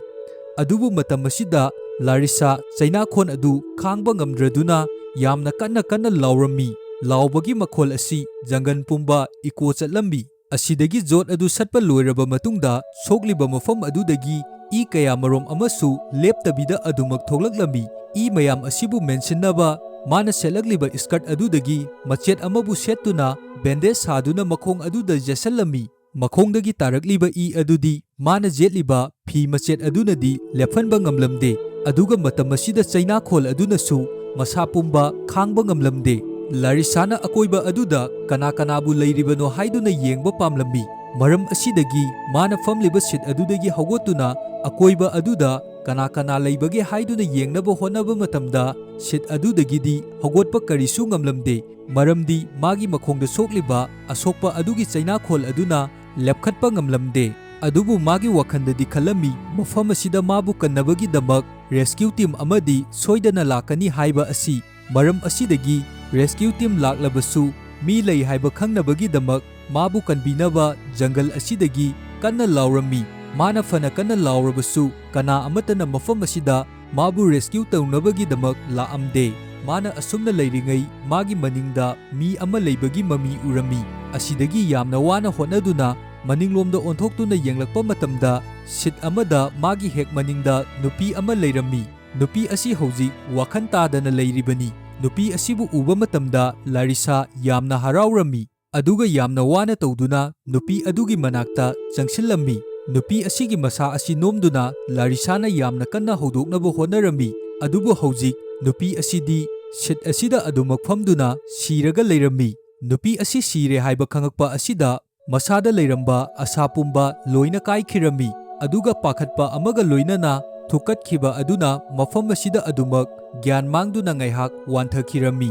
ꯑꯗꯨꯕꯨ ꯃꯇꯝ ꯑꯁꯤꯗ ꯂꯥꯔꯤꯁꯥ ꯆꯩꯅꯥꯈꯣꯟ ꯑꯗꯨ ꯈꯥꯡꯕ ꯉꯝꯗ꯭ꯔꯗꯨꯅ ꯌꯥꯝꯅ ꯀꯟꯅ ꯀꯟꯅ ꯂꯥꯎꯔꯝꯃꯤ꯫ ꯂꯥꯎꯕꯒꯤ ꯃꯈꯣꯜ ꯑꯁꯤ ꯖꯪꯒꯜ ꯄꯨꯝꯕ ꯏꯀꯣ ꯆꯠꯂꯝꯃꯤ꯫ ꯑꯁꯤꯗꯒꯤ ꯌꯣꯠ ꯑꯗꯨ ꯁꯠꯄ ꯂꯣꯏꯔꯕ ꯃꯇꯨꯡꯗ ꯁꯣꯛꯂꯤꯕ ꯃꯐꯝ ꯑꯗꯨꯗꯒꯤ ꯏ ꯀꯌꯥ ꯃꯔꯨꯝ ꯑꯃꯁꯨ ꯂꯦꯞꯇꯕꯤꯗ ꯑꯗꯨꯃꯛ ꯊꯣꯛꯂꯛꯂꯝꯃꯤ꯫ ꯏ ꯃꯌꯥꯝ ꯑꯁꯤꯕꯨ ꯃꯦꯟꯁꯤꯟꯅꯕ ꯃꯥꯅ ꯁꯦꯠꯂꯛꯂꯤꯕ ꯁ꯭ꯀꯔꯠ ꯑꯗꯨꯗꯒꯤ ꯃꯆꯦꯠ ꯑꯃꯕꯨ ꯁꯦꯠꯇꯨꯅ ꯕꯦꯟꯗꯦꯖ ꯁꯥꯗꯨꯅ ꯃꯈꯣꯡ ꯑꯗꯨꯗ ꯌꯦꯠꯁꯜꯂꯝꯃꯤ꯫ ꯃꯈꯣꯡꯗꯒꯤ ꯇꯥꯔꯛꯂꯤꯕ ꯏ ꯑꯗꯨꯗꯤ ꯃꯥꯅ ꯌꯦꯠꯂꯤꯕ ꯐꯤ ꯃꯆꯦꯠ ꯑꯗꯨꯅꯗꯤ ꯂꯦꯞꯍꯟꯕ ꯉꯝꯂꯝꯗꯦ꯫ ꯑꯗꯨꯒ ꯃꯇꯝ ꯑꯁꯤꯗ ꯆꯩꯅꯥꯈꯣꯜ ꯑꯗꯨꯅꯁꯨ ꯃꯁꯥ ꯄꯨꯝꯕ ꯈꯥꯡꯕ ꯉꯝꯂꯝꯗꯦ꯫ ꯂꯥꯔꯤꯁꯥꯅ ꯑꯀꯣꯏꯕ ꯑꯗꯨꯗ ꯀꯅꯥ ꯀꯅꯥꯕꯨ ꯂꯩꯔꯤꯕꯅꯣ ꯍꯥꯏꯗꯨꯅ ꯌꯦꯡꯕ ꯄꯥꯝꯂꯝꯃꯤ꯫ ꯃꯔꯝ ꯑꯁꯤꯗꯒꯤ ꯃꯥꯅ ꯐꯝꯂꯤꯕ ꯁꯤꯠ ꯑꯗꯨꯗꯒꯤ ꯍꯧꯒꯠꯇꯨꯅ ꯑꯀꯣꯏꯕ ꯑꯗꯨꯗ ꯀꯅꯥ ꯀꯅꯥ ꯂꯩꯕꯒꯦ ꯍꯥꯏꯗꯨꯅ ꯌꯦꯡꯅꯕ ꯍꯣꯠꯅꯕ ꯃꯇꯝꯗ, ꯁꯤꯠ ꯑꯗꯨꯗꯒꯤꯗꯤ ꯍꯧꯒꯠꯄ ꯀꯔꯤꯁꯨ ꯉꯝꯂꯝꯗꯦ꯫ ꯃꯔꯝꯗꯤ ꯃꯥꯒꯤ ꯃꯈꯣꯡꯗ ꯁꯣꯛꯂꯤꯕ ꯑꯁꯣꯛꯄ ꯑꯗꯨꯒꯤ ꯆꯩꯅꯥꯈꯣꯜ ꯑꯗꯨꯅ ꯂꯦꯞꯈꯠꯄ ꯉꯝꯂꯝꯗꯦ꯫ ꯑꯗꯨꯕꯨ ꯃꯥꯒꯤ ꯋꯥꯈꯜꯗꯗꯤ ꯈꯜꯂꯝꯃꯤ, ꯃꯐꯝ ꯑꯁꯤꯗ ꯃꯥꯕꯨ ꯀꯟꯅꯕꯒꯤꯗꯃꯛ rescue team ꯑꯃꯗꯤ ꯁꯣꯏꯗꯅ ꯂꯥꯛꯀꯅꯤ ꯍꯥꯏꯕ ꯑꯁꯤ꯫ ꯃꯔꯝ ꯑꯁꯤꯗꯒꯤ rescue team ꯂꯥꯛꯂꯕꯁꯨ ꯃꯤ ꯂꯩ ꯍꯥꯏꯕ ꯈꯪꯅꯕꯒꯤꯗꯃꯛ ꯃꯥꯕꯨ ꯀꯟꯕꯤꯅꯕ ꯖꯪꯒꯜ ꯑꯁꯤꯗꯒꯤ ꯀꯟꯅ ꯂꯥꯎꯔꯝꯃꯤ꯫ ꯃꯥꯅ ꯐꯅ ꯀꯟꯅ ꯂꯥꯎꯔꯕꯁꯨ ꯀꯅꯥ ꯑꯃꯠꯇꯅ ꯃꯐꯝ ꯑꯁꯤꯗ ꯃꯥꯕꯨ rescue ꯇꯧꯅꯕꯒꯤꯗꯃꯛ ꯂꯥꯛꯑꯝꯗꯦ꯫ ꯃꯥꯅ ꯑꯁꯨꯝꯅ ꯂꯩꯔꯤꯉꯩ ꯃꯥꯒꯤ ꯃꯅꯤꯡꯗ ꯃꯤ ꯑꯃ ꯂꯩꯕꯒꯤ ꯃꯃꯤ ꯎꯔꯝꯃꯤ꯫ ꯑꯁꯤꯗꯒꯤ ꯌꯥꯝꯅ ꯋꯥꯅ ꯍꯣꯠꯅꯗꯨꯅ ꯃꯅꯤꯡꯂꯣꯝꯗ ꯑꯣꯟꯊꯣꯛꯇꯨꯅ ꯌꯦꯡꯂꯛꯄ ꯃꯇꯝꯗ, ꯁꯤꯠ ꯑꯃꯗ ꯃꯥꯒꯤ ꯍꯦꯛ ꯃꯅꯤꯡꯗ ꯅꯨꯄꯤ ꯑꯃ ꯂꯩꯔꯝꯃꯤ꯫ ꯅꯨꯄꯤ ꯑꯁꯤ ꯍꯧꯖꯤꯛ ꯋꯥꯈꯜ ꯇꯥꯗꯅ ꯂꯩꯔꯤꯕꯅꯤ꯫ ꯅꯨꯄꯤ ꯑꯁꯤꯕꯨ ꯎꯕ ꯃꯇꯝꯗ ꯂꯥꯔꯤꯁꯥ ꯌꯥꯝꯅ ꯍꯔꯥꯎꯔꯝꯃꯤ꯫ ꯑꯗꯨꯒ ꯌꯥꯝꯅ ꯋꯥꯅ ꯇꯧꯗꯨꯅ ꯅꯨꯄꯤ ꯑꯗꯨꯒꯤ ꯃꯅꯥꯛꯇ ꯆꯪꯁꯤꯜꯂꯝꯃꯤ꯫ ꯅꯨꯄꯤ ꯑꯁꯤꯒꯤ ꯃꯁꯥ ꯑꯁꯤ ꯅꯣꯝꯗꯨꯅ ꯂꯥꯔꯤꯁꯥꯅ ꯌꯥꯝꯅ ꯀꯟꯅ ꯍꯧꯗꯣꯛꯅꯕ ꯍꯣꯠꯅꯔꯝꯃꯤ꯫ ꯑꯗꯨꯕꯨ ꯍꯧꯖꯤꯛ ꯅꯨꯄꯤ ꯑꯁꯤꯗꯤ ꯁꯤꯠ ꯑꯁꯤꯗ ꯑꯗꯨꯃꯛ ꯐꯝꯗꯨꯅ ꯁꯤꯔꯒ ꯂꯩꯔꯝꯃꯤ꯫ ꯅꯨꯄꯤ ꯑꯁꯤ ꯁꯤꯔꯦ ꯍꯥꯏꯕ ꯈꯪꯉꯛꯄ ꯑꯁꯤꯗ ꯃꯁꯥꯗ ꯂꯩꯔꯝꯕ ꯑꯁꯥ ꯄꯨꯝꯕ ꯂꯣꯏꯅ ꯀꯥꯏꯈꯤꯔꯝꯃꯤ꯫ ꯑꯗꯨꯒ ꯄꯥꯈꯠꯄ ꯑꯃꯒ ꯂꯣꯏꯅꯅ ꯊꯨꯛꯀꯠꯈꯤꯕ ꯑꯗꯨꯅ ꯃꯐꯝ ꯑꯁꯤꯗ ꯑꯗꯨꯃꯛ ꯒ꯭ꯌꯥꯟ ꯃꯥꯡꯗꯨꯅ ꯉꯥꯏꯍꯥꯛ ꯋꯥꯟꯊꯈꯤꯔꯝꯃꯤ꯫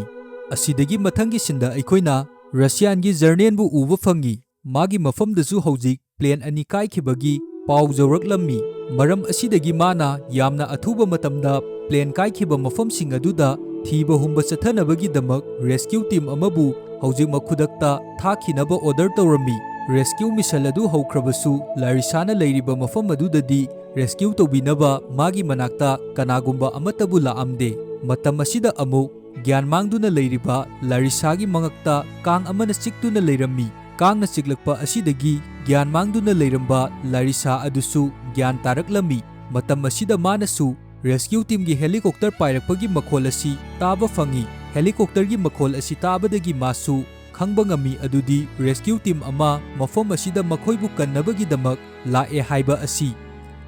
ꯑꯁꯤꯗꯒꯤ ꯃꯊꯪꯒꯤ ꯁꯤꯟꯗ ꯑꯩꯈꯣꯏꯅ ꯔꯁꯤꯌꯥꯟꯒꯤ ꯖꯔꯅꯦꯟꯕꯨ ꯎꯕ ꯐꯪꯉꯤ꯫ ꯃꯥꯒꯤ ꯃꯐꯝꯗꯁꯨ ꯍꯧꯖꯤꯛ ꯄ꯭ꯂꯦꯟ ꯑꯅꯤ ꯀꯥꯏꯈꯤꯕꯒꯤ ꯄꯥꯎ ꯌꯧꯔꯛꯂꯝꯃꯤ꯫ ꯃꯔꯝ ꯑꯁꯤꯗꯒꯤ ꯃꯥꯅ ꯌꯥꯝꯅ ꯑꯊꯨꯕ ꯃꯇꯝꯗ ꯄ꯭ꯂꯦꯟ ꯀꯥꯏꯈꯤꯕ ꯃꯐꯝꯁꯤꯡ ꯑꯗꯨꯗ ꯊꯤꯕ ꯍꯨꯝꯕ ꯆꯠꯊꯅꯕꯒꯤꯗꯃꯛ rescue team ꯑꯃꯕꯨ ꯍꯧꯖꯤꯛꯃꯛ ꯈꯨꯗꯛꯇ ꯊꯥꯈꯤꯅꯕ order ꯇꯧꯔꯝꯃꯤ꯫ Rescue mission ꯑꯗꯨ ꯍꯧꯈ꯭ꯔꯕꯁꯨ ꯂꯥꯔꯤꯁꯥꯅ ꯂꯩꯔꯤꯕ ꯃꯐꯝ ꯑꯗꯨꯗꯗꯤ rescue ꯇꯧꯕꯤꯅꯕ ꯃꯥꯒꯤ ꯃꯅꯥꯛꯇ ꯀꯅꯥꯒꯨꯝꯕ ꯑꯃꯠꯇꯕꯨ ꯂꯥꯛꯑꯝꯗꯦ꯫ ꯃꯇꯝ ꯑꯁꯤꯗ ꯑꯃꯨꯛ ꯒ꯭ꯌꯥꯟ ꯃꯥꯡꯗꯨꯅ ꯂꯩꯔꯤꯕ ꯂꯥꯔꯤꯁꯥꯒꯤ ꯃꯉꯛꯇ ꯀꯥꯡ ꯑꯃꯅ ꯆꯤꯛꯇꯨꯅ ꯂꯩꯔꯝꯃꯤ꯫ ꯀꯥꯡꯅ ꯆꯤꯛꯂꯛꯄ ꯑꯁꯤꯗꯒꯤ ꯒ꯭ꯌꯥꯟ ꯃꯥꯡꯗꯨꯅ ꯂꯩꯔꯝꯕ ꯂꯥꯔꯤꯁꯥ ꯑꯗꯨꯁꯨ ꯒ꯭ꯌꯥꯟ ꯇꯥꯔꯛꯂꯝꯃꯤ꯫ ꯃꯇꯝ ꯑꯁꯤꯗ ꯃꯥꯅꯁꯨ rescue teamꯒꯤ helicopter ꯄꯥꯏꯔꯛꯄꯒꯤ ꯃꯈꯣꯜ ꯑꯁꯤ ꯇꯥꯕ ꯐꯪꯉꯤ꯫ Helicopterꯒꯤ ꯃꯈꯣꯜ ꯑꯁꯤ ꯇꯥꯕꯗꯒꯤ ꯃꯥꯁꯨ ꯈꯪꯕ ꯉꯝꯃꯤ ꯑꯗꯨꯗꯤ rescue team ꯑꯃ ꯃꯐꯝ ꯑꯁꯤꯗ ꯃꯈꯣꯏꯕꯨ ꯀꯟꯅꯕꯒꯤꯗꯃꯛ ꯂꯥꯛꯑꯦ ꯍꯥꯏꯕ ꯑꯁꯤ꯫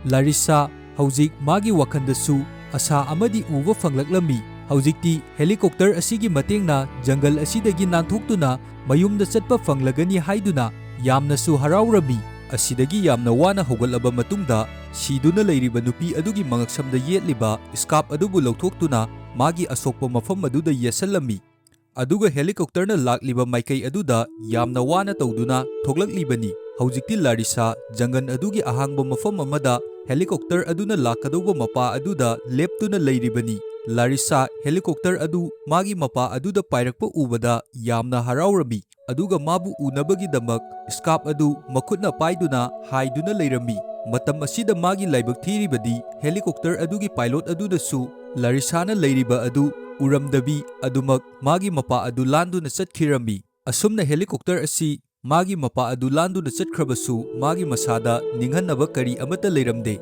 ꯂꯥꯔꯤꯁꯥ ꯍꯧꯖꯤꯛ ꯃꯥꯒꯤ ꯋꯥꯈꯜꯗꯁꯨ ꯑꯁꯥ ꯑꯃꯗꯤ ꯎꯕ ꯐꯪꯂꯛꯂꯝꯃꯤ꯫ ꯍꯧꯖꯤꯛꯇꯤ helicopter ꯑꯁꯤꯒꯤ ꯃꯇꯦꯡꯅ ꯖꯪꯒꯜ ꯑꯁꯤꯗꯒꯤ ꯅꯥꯟꯊꯣꯛꯇꯨꯅ ꯃꯌꯨꯝꯗ ꯆꯠꯄ ꯐꯪꯂꯒꯅꯤ ꯍꯥꯏꯗꯨꯅ ꯌꯥꯝꯅꯁꯨ ꯍꯔꯥꯎꯔꯝꯃꯤ꯫ ꯑꯁꯤꯗꯒꯤ ꯌꯥꯝꯅ ꯋꯥꯅ ꯍꯧꯒꯠꯂꯕ ꯃꯇꯨꯡꯗ, ꯁꯤꯗꯨꯅ ꯂꯩꯔꯤꯕ ꯅꯨꯄꯤ ꯑꯗꯨꯒꯤ ꯃꯉꯛꯁꯝꯗ ꯌꯦꯠꯂꯤꯕ scarf ꯑꯗꯨꯕꯨ ꯂꯧꯊꯣꯛꯇꯨꯅ ꯃꯥꯒꯤ ꯑꯁꯣꯛꯄ ꯃꯐꯝ ꯑꯗꯨꯗ ꯌꯦꯠꯁꯜꯂꯝꯃꯤ꯫ ꯑꯗꯨꯒ helicopterꯅ ꯂꯥꯛꯂꯤꯕ ꯃꯥꯏꯀꯩ ꯑꯗꯨꯗ ꯌꯥꯝꯅ ꯋꯥꯅ ꯇꯧꯗꯨꯅ ꯊꯣꯛꯂꯛꯂꯤꯕꯅꯤ꯫ ꯍꯧꯖꯤꯛꯇꯤ ꯂꯥꯔꯤꯁꯥ ꯖꯪꯒꯜ ꯑꯗꯨꯒꯤ ꯑꯍꯥꯡꯕ ꯃꯐꯝ ꯑꯃꯗ helicopter ꯑꯗꯨꯅ ꯂꯥꯛꯀꯗꯧꯕ ꯃꯄꯥ ꯑꯗꯨꯗ ꯂꯦꯞꯇꯨꯅ ꯂꯩꯔꯤꯕꯅꯤ꯫ ꯂꯥꯔꯤꯁꯥ helicopter ꯑꯗꯨ ꯃꯥꯒꯤ ꯃꯄꯥ ꯑꯗꯨꯗ ꯄꯥꯏꯔꯛꯄ ꯎꯕꯗ ꯌꯥꯝꯅ ꯍꯔꯥꯎꯔꯝꯃꯤ, ꯑꯗꯨꯒ ꯃꯥꯕꯨ ꯎꯅꯕꯒꯤꯗꯃꯛ scarf ꯑꯗꯨ ꯃꯈꯨꯠꯅ ꯄꯥꯏꯗꯨꯅ ꯍꯥꯏꯗꯨꯅ ꯂꯩꯔꯝꯃꯤ꯫ ꯃꯇꯝ ꯑꯁꯤꯗ ꯃꯥꯒꯤ ꯂꯥꯏꯕꯛ ꯊꯤꯔꯤꯕꯗꯤ helicopter ꯑꯗꯨꯒꯤ pilot ꯑꯗꯨꯅꯁꯨ ꯂꯥꯔꯤꯁꯥꯅ ꯂꯩꯔꯤꯕ ꯑꯗꯨ ꯎꯔꯝꯗꯕꯤ ꯑꯗꯨꯃꯛ ꯃꯥꯒꯤ ꯃꯄꯥ ꯑꯗꯨ ꯂꯥꯟꯗꯨꯅ ꯆꯠꯈꯤꯔꯝꯃꯤ꯫ ꯑꯁꯨꯝꯅ helicopter ꯑꯁꯤ ꯃꯥꯒꯤ ꯃꯄꯥ ꯑꯗꯨ ꯂꯥꯟꯗꯨꯅ ꯆꯠꯈ꯭ꯔꯕꯁꯨ, ꯃꯥꯒꯤ ꯃꯁꯥꯗ ꯅꯤꯡꯍꯟꯅꯕ ꯀꯔꯤ ꯑꯃꯠꯇ ꯂꯩꯔꯝꯗꯦ꯫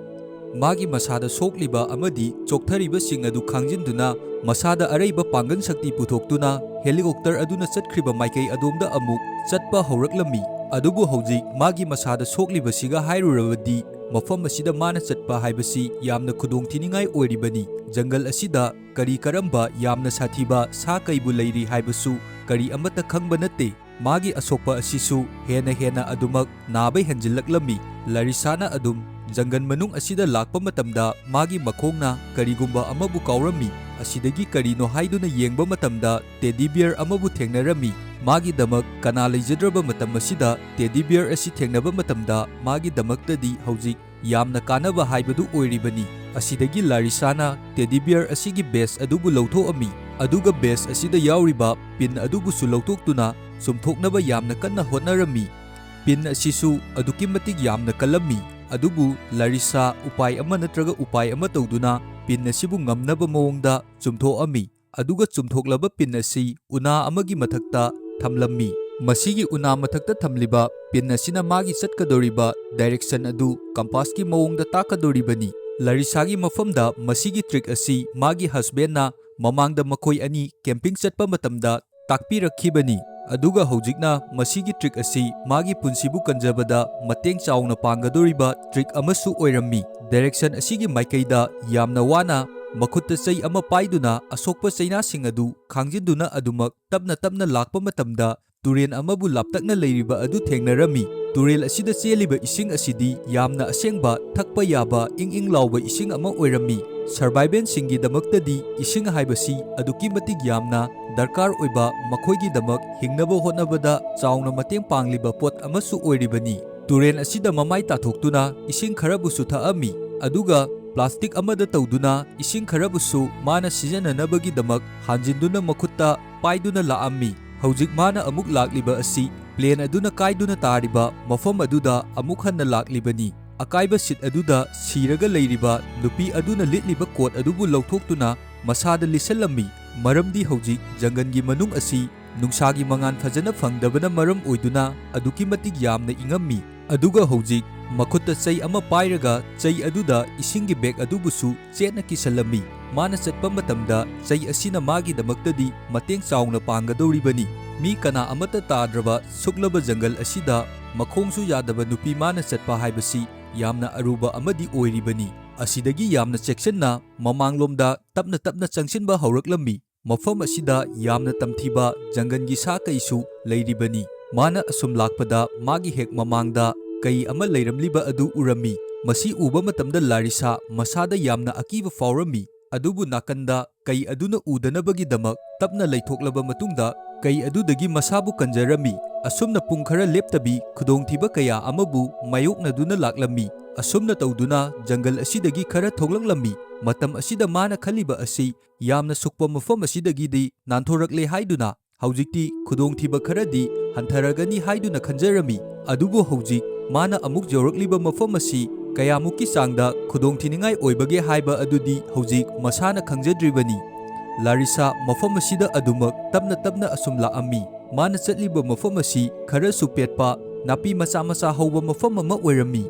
ꯃꯥꯒꯤ ꯃꯁꯥꯗ ꯁꯣꯛꯂꯤꯕ ꯑꯃꯗꯤ ꯆꯣꯛꯊꯔꯤꯕꯁꯤꯡ ꯑꯗꯨ ꯈꯥꯡꯖꯤꯟꯗꯨꯅ, ꯃꯁꯥꯗ ꯑꯔꯩꯕ ꯄꯥꯡꯒꯜ ꯁꯛꯇꯤ ꯄꯨꯊꯣꯛꯇꯨꯅ helicopter ꯑꯗꯨꯅ ꯆꯠꯈ꯭ꯔꯤꯕ ꯃꯥꯏꯀꯩ ꯑꯗꯣꯝꯗ ꯑꯃꯨꯛ ꯆꯠꯄ ꯍꯧꯔꯛꯂꯝꯃꯤ꯫ ꯑꯗꯨꯕꯨ ꯍꯧꯖꯤꯛ ꯃꯥꯒꯤ ꯃꯁꯥꯗ ꯁꯣꯛꯂꯤꯕꯁꯤꯒ ꯍꯥꯏꯔꯨꯔꯕꯗꯤ, ꯃꯐꯝ ꯑꯁꯤꯗ ꯃꯥꯅ ꯆꯠꯄ ꯍꯥꯏꯕꯁꯤ ꯌꯥꯝꯅ ꯈꯨꯗꯣꯡꯊꯤꯅꯤꯡꯉꯥꯏ ꯑꯣꯏꯔꯤꯕꯅꯤ꯫ ꯖꯪꯒꯜ ꯑꯁꯤꯗ ꯀꯔꯤ ꯀꯔꯝꯕ ꯌꯥꯝꯅ ꯁꯥꯊꯤꯕ ꯁꯥ ꯀꯩꯕꯨ ꯂꯩꯔꯤ ꯍꯥꯏꯕꯁꯨ ꯀꯔꯤ ꯑꯃꯠꯇ ꯈꯪꯕ ꯅꯠꯇꯦ꯫ ꯃꯥꯒꯤ ꯑꯁꯣꯛꯄ ꯑꯁꯤꯁꯨ ꯍꯦꯟꯅ ꯍꯦꯟꯅ ꯑꯗꯨꯃꯛ ꯅꯥꯕ ꯍꯦꯟꯖꯤꯜꯂꯛꯂꯝꯃꯤ꯫ ꯂꯥꯔꯤꯁꯥꯅ ꯑꯗꯨꯝ ꯖꯪꯒꯜ ꯃꯅꯨꯡ ꯑꯁꯤꯗ ꯂꯥꯛꯄ ꯃꯇꯝꯗ ꯃꯥꯒꯤ ꯃꯈꯣꯡꯅ ꯀꯔꯤꯒꯨꯝꯕ ꯑꯃꯕꯨ ꯀꯥꯎꯔꯝꯃꯤ꯫ ꯑꯁꯤꯗꯒꯤ ꯀꯔꯤꯅꯣ ꯍꯥꯏꯗꯨꯅ ꯌꯦꯡꯕ ꯃꯇꯝꯗ teddy bear ꯑꯃꯕꯨ ꯊꯦꯡꯅꯔꯝꯃꯤ꯫ ꯃꯥꯒꯤꯗꯃꯛ ꯀꯅꯥ ꯂꯩꯖꯗ꯭ꯔꯕ ꯃꯇꯝ ꯑꯁꯤꯗ teddy bear ꯑꯁꯤ ꯊꯦꯡꯅꯕ ꯃꯇꯝꯗ ꯃꯥꯒꯤꯗꯃꯛꯇꯗꯤ ꯍꯧꯖꯤꯛ ꯌꯥꯝꯅ ꯀꯥꯟꯅꯕ ꯍꯥꯏꯕꯗꯨ ꯑꯣꯏꯔꯤꯕꯅꯤ꯫ ꯑꯁꯤꯗꯒꯤ ꯂꯥꯔꯤꯁꯥꯅ teddy bear ꯑꯁꯤꯒꯤ badge ꯑꯗꯨꯕꯨ ꯂꯧꯊꯣꯛꯑꯝꯃꯤ, ꯑꯗꯨꯒ badge ꯑꯁꯤꯗ ꯌꯥꯎꯔꯤꯕ pin ꯑꯗꯨꯕꯨꯁꯨ ꯂꯧꯊꯣꯛꯇꯨꯅ ꯆꯨꯝꯊꯣꯛꯅꯕ ꯌꯥꯝꯅ ꯀꯟꯅ ꯍꯣꯠꯅꯔꯝꯃꯤ꯫ Pin ꯑꯁꯤꯁꯨ ꯑꯗꯨꯛꯀꯤ ꯃꯇꯤꯛ ꯌꯥꯝꯅ ꯀꯜꯂꯝꯃꯤ, ꯑꯗꯨꯕꯨ ꯂꯥꯔꯤꯁꯥ ꯎꯄꯥꯏ ꯑꯃ ꯅꯠꯇ꯭ꯔꯒ ꯎꯄꯥꯏ ꯑꯃ ꯇꯧꯗꯨꯅ pin ꯑꯁꯤꯕꯨ ꯉꯝꯅꯕ ꯃꯑꯣꯡꯗ ꯆꯨꯝꯊꯣꯛꯑꯝꯃꯤ꯫ ꯑꯗꯨꯒ ꯆꯨꯝꯊꯣꯛꯂꯕ pin ꯑꯁꯤ ꯎꯅꯥ ꯑꯃꯒꯤ ꯃꯊꯛꯇ ꯊꯝꯂꯝꯃꯤ꯫ ꯃꯁꯤꯒꯤ ꯎꯅꯥ ꯃꯊꯛꯇ ꯊꯝꯂꯤꯕ pin ꯑꯁꯤꯅ ꯃꯥꯒꯤ ꯆꯠꯀꯗꯧꯔꯤꯕ direction ꯑꯗꯨ compassꯀꯤ ꯃꯑꯣꯡꯗ ꯇꯥꯛꯀꯗꯧꯔꯤꯕꯅꯤ꯫ ꯂꯥꯔꯤꯁꯥꯒꯤ ꯃꯐꯝꯗ ꯃꯁꯤꯒꯤ trick ꯑꯁꯤ ꯃꯥꯒꯤ husbandꯅ ꯃꯃꯥꯡꯗ ꯃꯈꯣꯏ ꯑꯅꯤ camping ꯆꯠꯄ ꯃꯇꯝꯗ ꯇꯥꯛꯄꯤꯔꯛꯈꯤꯕꯅꯤ꯫ ꯑꯗꯨꯒ ꯍꯧꯖꯤꯛꯅ ꯃꯁꯤꯒꯤ trick ꯑꯁꯤ ꯃꯥꯒꯤ ꯄꯨꯟꯁꯤꯕꯨ ꯀꯟꯖꯕꯗ ꯃꯇꯦꯡ ꯆꯥꯎꯅ ꯄꯥꯡꯒꯗꯧꯔꯤꯕ trick ꯑꯃꯁꯨ ꯑꯣꯏꯔꯝꯃꯤ꯫ Direction ꯑꯁꯤꯒꯤ ꯃꯥꯏꯀꯩꯗ ꯌꯥꯝꯅ ꯋꯥꯅ ꯃꯈꯨꯠꯇ ꯆꯩ ꯑꯃ ꯄꯥꯏꯗꯨꯅ ꯑꯁꯣꯛꯄ ꯆꯩꯅꯥꯁꯤꯡ ꯑꯗꯨ ꯈꯥꯡꯖꯤꯟꯗꯨꯅ ꯑꯗꯨꯃꯛ ꯇꯞꯅ ꯇꯞꯅ ꯂꯥꯛꯄ ꯃꯇꯝꯗ, ꯇꯨꯔꯦꯜ ꯑꯃꯕꯨ ꯂꯥꯞꯇꯛꯅ ꯂꯩꯔꯤꯕ ꯑꯗꯨ ꯊꯦꯡꯅꯔꯝꯃꯤ꯫ ꯇꯨꯔꯦꯜ ꯑꯁꯤꯗ ꯆꯦꯜꯂꯤꯕ ꯏꯁꯤꯡ ꯑꯁꯤꯗꯤ ꯌꯥꯝꯅ ꯑꯁꯦꯡꯕ, ꯊꯛꯄ ꯌꯥꯕ, ꯏꯪ ꯏꯪ ꯂꯥꯎꯕ ꯏꯁꯤꯡ ꯑꯃ ꯑꯣꯏꯔꯝꯃꯤ꯫ ꯁꯔꯚꯥꯏꯚꯦꯜꯁꯤꯡꯒꯤꯗꯃꯛꯇꯗꯤ ꯏꯁꯤꯡ ꯍꯥꯏꯕꯁꯤ ꯑꯗꯨꯛꯀꯤ ꯃꯇꯤꯛ ꯌꯥꯝꯅ ꯗꯔꯀꯥꯔ ꯑꯣꯏꯕ, ꯃꯈꯣꯏꯒꯤꯗꯃꯛ ꯍꯤꯡꯅꯕ ꯍꯣꯠꯅꯕꯗ ꯆꯥꯎꯅ ꯃꯇꯦꯡ ꯄꯥꯡꯂꯤꯕ ꯄꯣꯠ ꯑꯃꯁꯨ ꯑꯣꯏꯔꯤꯕꯅꯤ꯫ ꯇꯨꯔꯦꯜ ꯑꯁꯤꯗ ꯃꯃꯥꯏ ꯇꯥꯊꯣꯛꯇꯨꯅ ꯏꯁꯤꯡ ꯈꯔꯕꯨꯁꯨ ꯊꯛꯑꯝꯃꯤ, ꯑꯗꯨꯒ ꯄ꯭ꯂꯥꯁꯇꯤꯛ ꯑꯃꯗ ꯇꯧꯗꯨꯅ ꯏꯁꯤꯡ ꯈꯔꯕꯨꯁꯨ ꯃꯥꯅ ꯁꯤꯖꯤꯟꯅꯅꯕꯒꯤꯗꯃꯛ ꯍꯥꯟꯖꯤꯟꯗꯨꯅ ꯃꯈꯨꯠꯇ ꯄꯥꯏꯗꯨꯅ ꯂꯥꯛꯑꯝꯃꯤ꯫ ꯍꯧꯖꯤꯛ ꯃꯥꯅ ꯑꯃꯨꯛ ꯂꯥꯛꯂꯤꯕ ꯑꯁꯤ ꯄ꯭ꯂꯦꯟ ꯑꯗꯨꯅ ꯀꯥꯏꯗꯨꯅ ꯇꯥꯔꯤꯕ ꯃꯐꯝ ꯑꯗꯨꯗ ꯑꯃꯨꯛ ꯍꯟꯅ ꯂꯥꯛꯂꯤꯕꯅꯤ꯫ ꯑꯀꯥꯏꯕ ꯁꯤꯠ ꯑꯗꯨꯗ ꯁꯤꯔꯒ ꯂꯩꯔꯤꯕ ꯅꯨꯄꯤ ꯑꯗꯨꯅ ꯂꯤꯠꯂꯤꯕ ꯀꯣꯠ ꯑꯗꯨꯕꯨ ꯂꯧꯊꯣꯛꯇꯨꯅ ꯃꯁꯥꯗ ꯂꯤꯠꯁꯜꯂꯝꯃꯤ, ꯃꯔꯝꯗꯤ ꯍꯧꯖꯤꯛ ꯖꯪꯒꯜꯒꯤ ꯃꯅꯨꯡ ꯑꯁꯤ ꯅꯨꯡꯁꯥꯒꯤ ꯃꯉꯥꯜ ꯐꯖꯅ ꯐꯪꯗꯕꯅ ꯃꯔꯝ ꯑꯣꯏꯗꯨꯅ ꯑꯗꯨꯛꯀꯤ ꯃꯇꯤꯛ ꯌꯥꯝꯅ ꯏꯪꯉꯝꯃꯤ꯫ ꯑꯗꯨꯒ ꯍꯧꯖꯤꯛ ꯃꯈꯨꯠꯇ ꯆꯩ ꯑꯃ ꯄꯥꯏꯔꯒ ꯆꯩ ꯑꯗꯨꯗ ꯏꯁꯤꯡꯒꯤ ꯕꯦꯒ ꯑꯗꯨꯕꯨꯁꯨ ꯆꯦꯠꯅ ꯀꯤꯁꯜꯂꯝꯃꯤ꯫ ꯃꯥꯅ ꯆꯠꯄ ꯃꯇꯝꯗ ꯆꯩ ꯑꯁꯤꯅ ꯃꯥꯒꯤꯗꯃꯛꯇꯗꯤ ꯃꯇꯦꯡ ꯆꯥꯎꯅ ꯄꯥꯡꯒꯗꯧꯔꯤꯕꯅꯤ꯫ ꯃꯤ ꯀꯅꯥ ꯑꯃꯠꯇ ꯇꯥꯗ꯭ꯔꯕ ꯁꯨꯛꯂꯕ ꯖꯪꯒꯜ ꯑꯁꯤꯗ ꯃꯈꯣꯡꯁꯨ ꯌꯥꯗꯕ ꯅꯨꯄꯤ ꯃꯥꯅ ꯆꯠꯄ ꯍꯥꯏꯕꯁꯤ ꯌꯥꯝꯅ ꯑꯔꯨꯕ ꯑꯃꯗꯤ ꯑꯣꯏꯔꯤꯕꯅꯤ꯫ ꯑꯁꯤꯗꯒꯤ ꯌꯥꯝꯅ ꯆꯦꯛꯁꯤꯟꯅ ꯃꯃꯥꯡꯂꯣꯝꯗ ꯇꯞꯅ ꯇꯞꯅ ꯆꯪꯁꯤꯟꯕ ꯍꯧꯔꯛꯂꯝꯃꯤ꯫ ꯃꯐꯝ ꯑꯁꯤꯗ ꯌꯥꯝꯅ ꯇꯝꯊꯤꯕ ꯖꯪꯒꯜꯒꯤ ꯁꯥ ꯀꯩꯁꯨ ꯂꯩꯔꯤꯕꯅꯤ꯫ ꯃꯥꯅ ꯑꯁꯨꯝ ꯂꯥꯛꯄꯗ ꯃꯥꯒꯤ ꯍꯦꯛ ꯃꯃꯥꯡꯗ ꯀꯩ ꯑꯃ ꯂꯩꯔꯝꯂꯤꯕ ꯑꯗꯨ ꯎꯔꯝꯃꯤ꯫ ꯃꯁꯤ ꯎꯕ ꯃꯇꯝꯗ ꯂꯥꯔꯤꯁꯥ ꯃꯁꯥꯗ ꯌꯥꯝꯅ ꯑꯀꯤꯕ ꯐꯥꯎꯔꯝꯃꯤ꯫ ꯑꯗꯨꯕꯨ ꯅꯥꯀꯟꯗ ꯀꯩ ꯑꯗꯨꯅ ꯎꯗꯅꯕꯒꯤꯗꯃꯛ ꯇꯞꯅ ꯂꯩꯊꯣꯛꯂꯕ ꯃꯇꯨꯡꯗ ꯀꯩ ꯑꯗꯨꯗꯒꯤ ꯃꯁꯥꯕꯨ ꯀꯟꯖꯔꯝꯃꯤ꯫ ꯑꯁꯨꯝꯅ ꯄꯨꯡ ꯈꯔ ꯂꯦꯞꯇꯕꯤ ꯈꯨꯗꯣꯡꯊꯤꯕ ꯀꯌꯥ ꯑꯃꯕꯨ ꯃꯥꯌꯣꯛꯅꯗꯨꯅ ꯂꯥꯛꯂꯝꯃꯤ꯫ ꯑꯁꯨꯝꯅ ꯇꯧꯗꯨꯅ ꯖꯪꯒꯜ ꯑꯁꯤꯗꯒꯤ ꯈꯔ ꯊꯣꯛꯂꯛꯂꯝꯃꯤ꯫ ꯃꯇꯝ ꯑꯁꯤꯗ ꯃꯥꯅ ꯈꯜꯂꯤꯕ ꯑꯁꯤ ꯌꯥꯝꯅ ꯁꯨꯛꯄ ꯃꯐꯝ ꯑꯁꯤꯗꯒꯤꯗꯤ ꯅꯥꯟꯊꯣꯔꯛꯂꯦ ꯍꯥꯏꯗꯨꯅ ꯍꯧꯖꯤꯛꯇꯤ ꯈꯨꯗꯣꯡꯊꯤꯕ ꯈꯔꯗꯤ ꯍꯟꯊꯔꯒꯅꯤ ꯍꯥꯏꯗꯨꯅ ꯈꯟꯖꯔꯝꯃꯤ꯫ ꯑꯗꯨꯕꯨ ꯍꯧꯖꯤꯛ ꯃꯥꯅ ꯑꯃꯨꯛ ꯌꯧꯔꯛꯂꯤꯕ ꯃꯐꯝ ꯑꯁꯤ ꯀꯌꯥꯃꯨꯛꯀꯤ ꯆꯥꯡꯗ ꯈꯨꯗꯣꯡꯊꯤꯅꯤꯡꯉꯥꯏ ꯑꯣꯏꯕꯒꯦ ꯍꯥꯏꯕ ꯑꯗꯨꯗꯤ ꯍꯧꯖꯤꯛ ꯃꯁꯥꯅ ꯈꯪꯖꯗ꯭ꯔꯤꯕꯅꯤ꯫ ꯂꯥꯔꯤꯁꯥ ꯃꯐꯝ ꯑꯁꯤꯗ ꯑꯗꯨꯃꯛ ꯇꯞꯅ ꯇꯞꯅ ꯑꯁꯨꯝ ꯂꯥꯛꯑꯝꯃꯤ꯫ ꯃꯥꯅ ꯆꯠꯂꯤꯕ ꯃꯐꯝ ꯑꯁꯤ ꯈꯔꯁꯨ ꯄꯦꯠꯄ, ꯅꯥꯄꯤ ꯃꯆꯥ ꯃꯆꯥ ꯍꯧꯕ ꯃꯐꯝ ꯑꯃ ꯑꯣꯏꯔꯝꯃꯤ꯫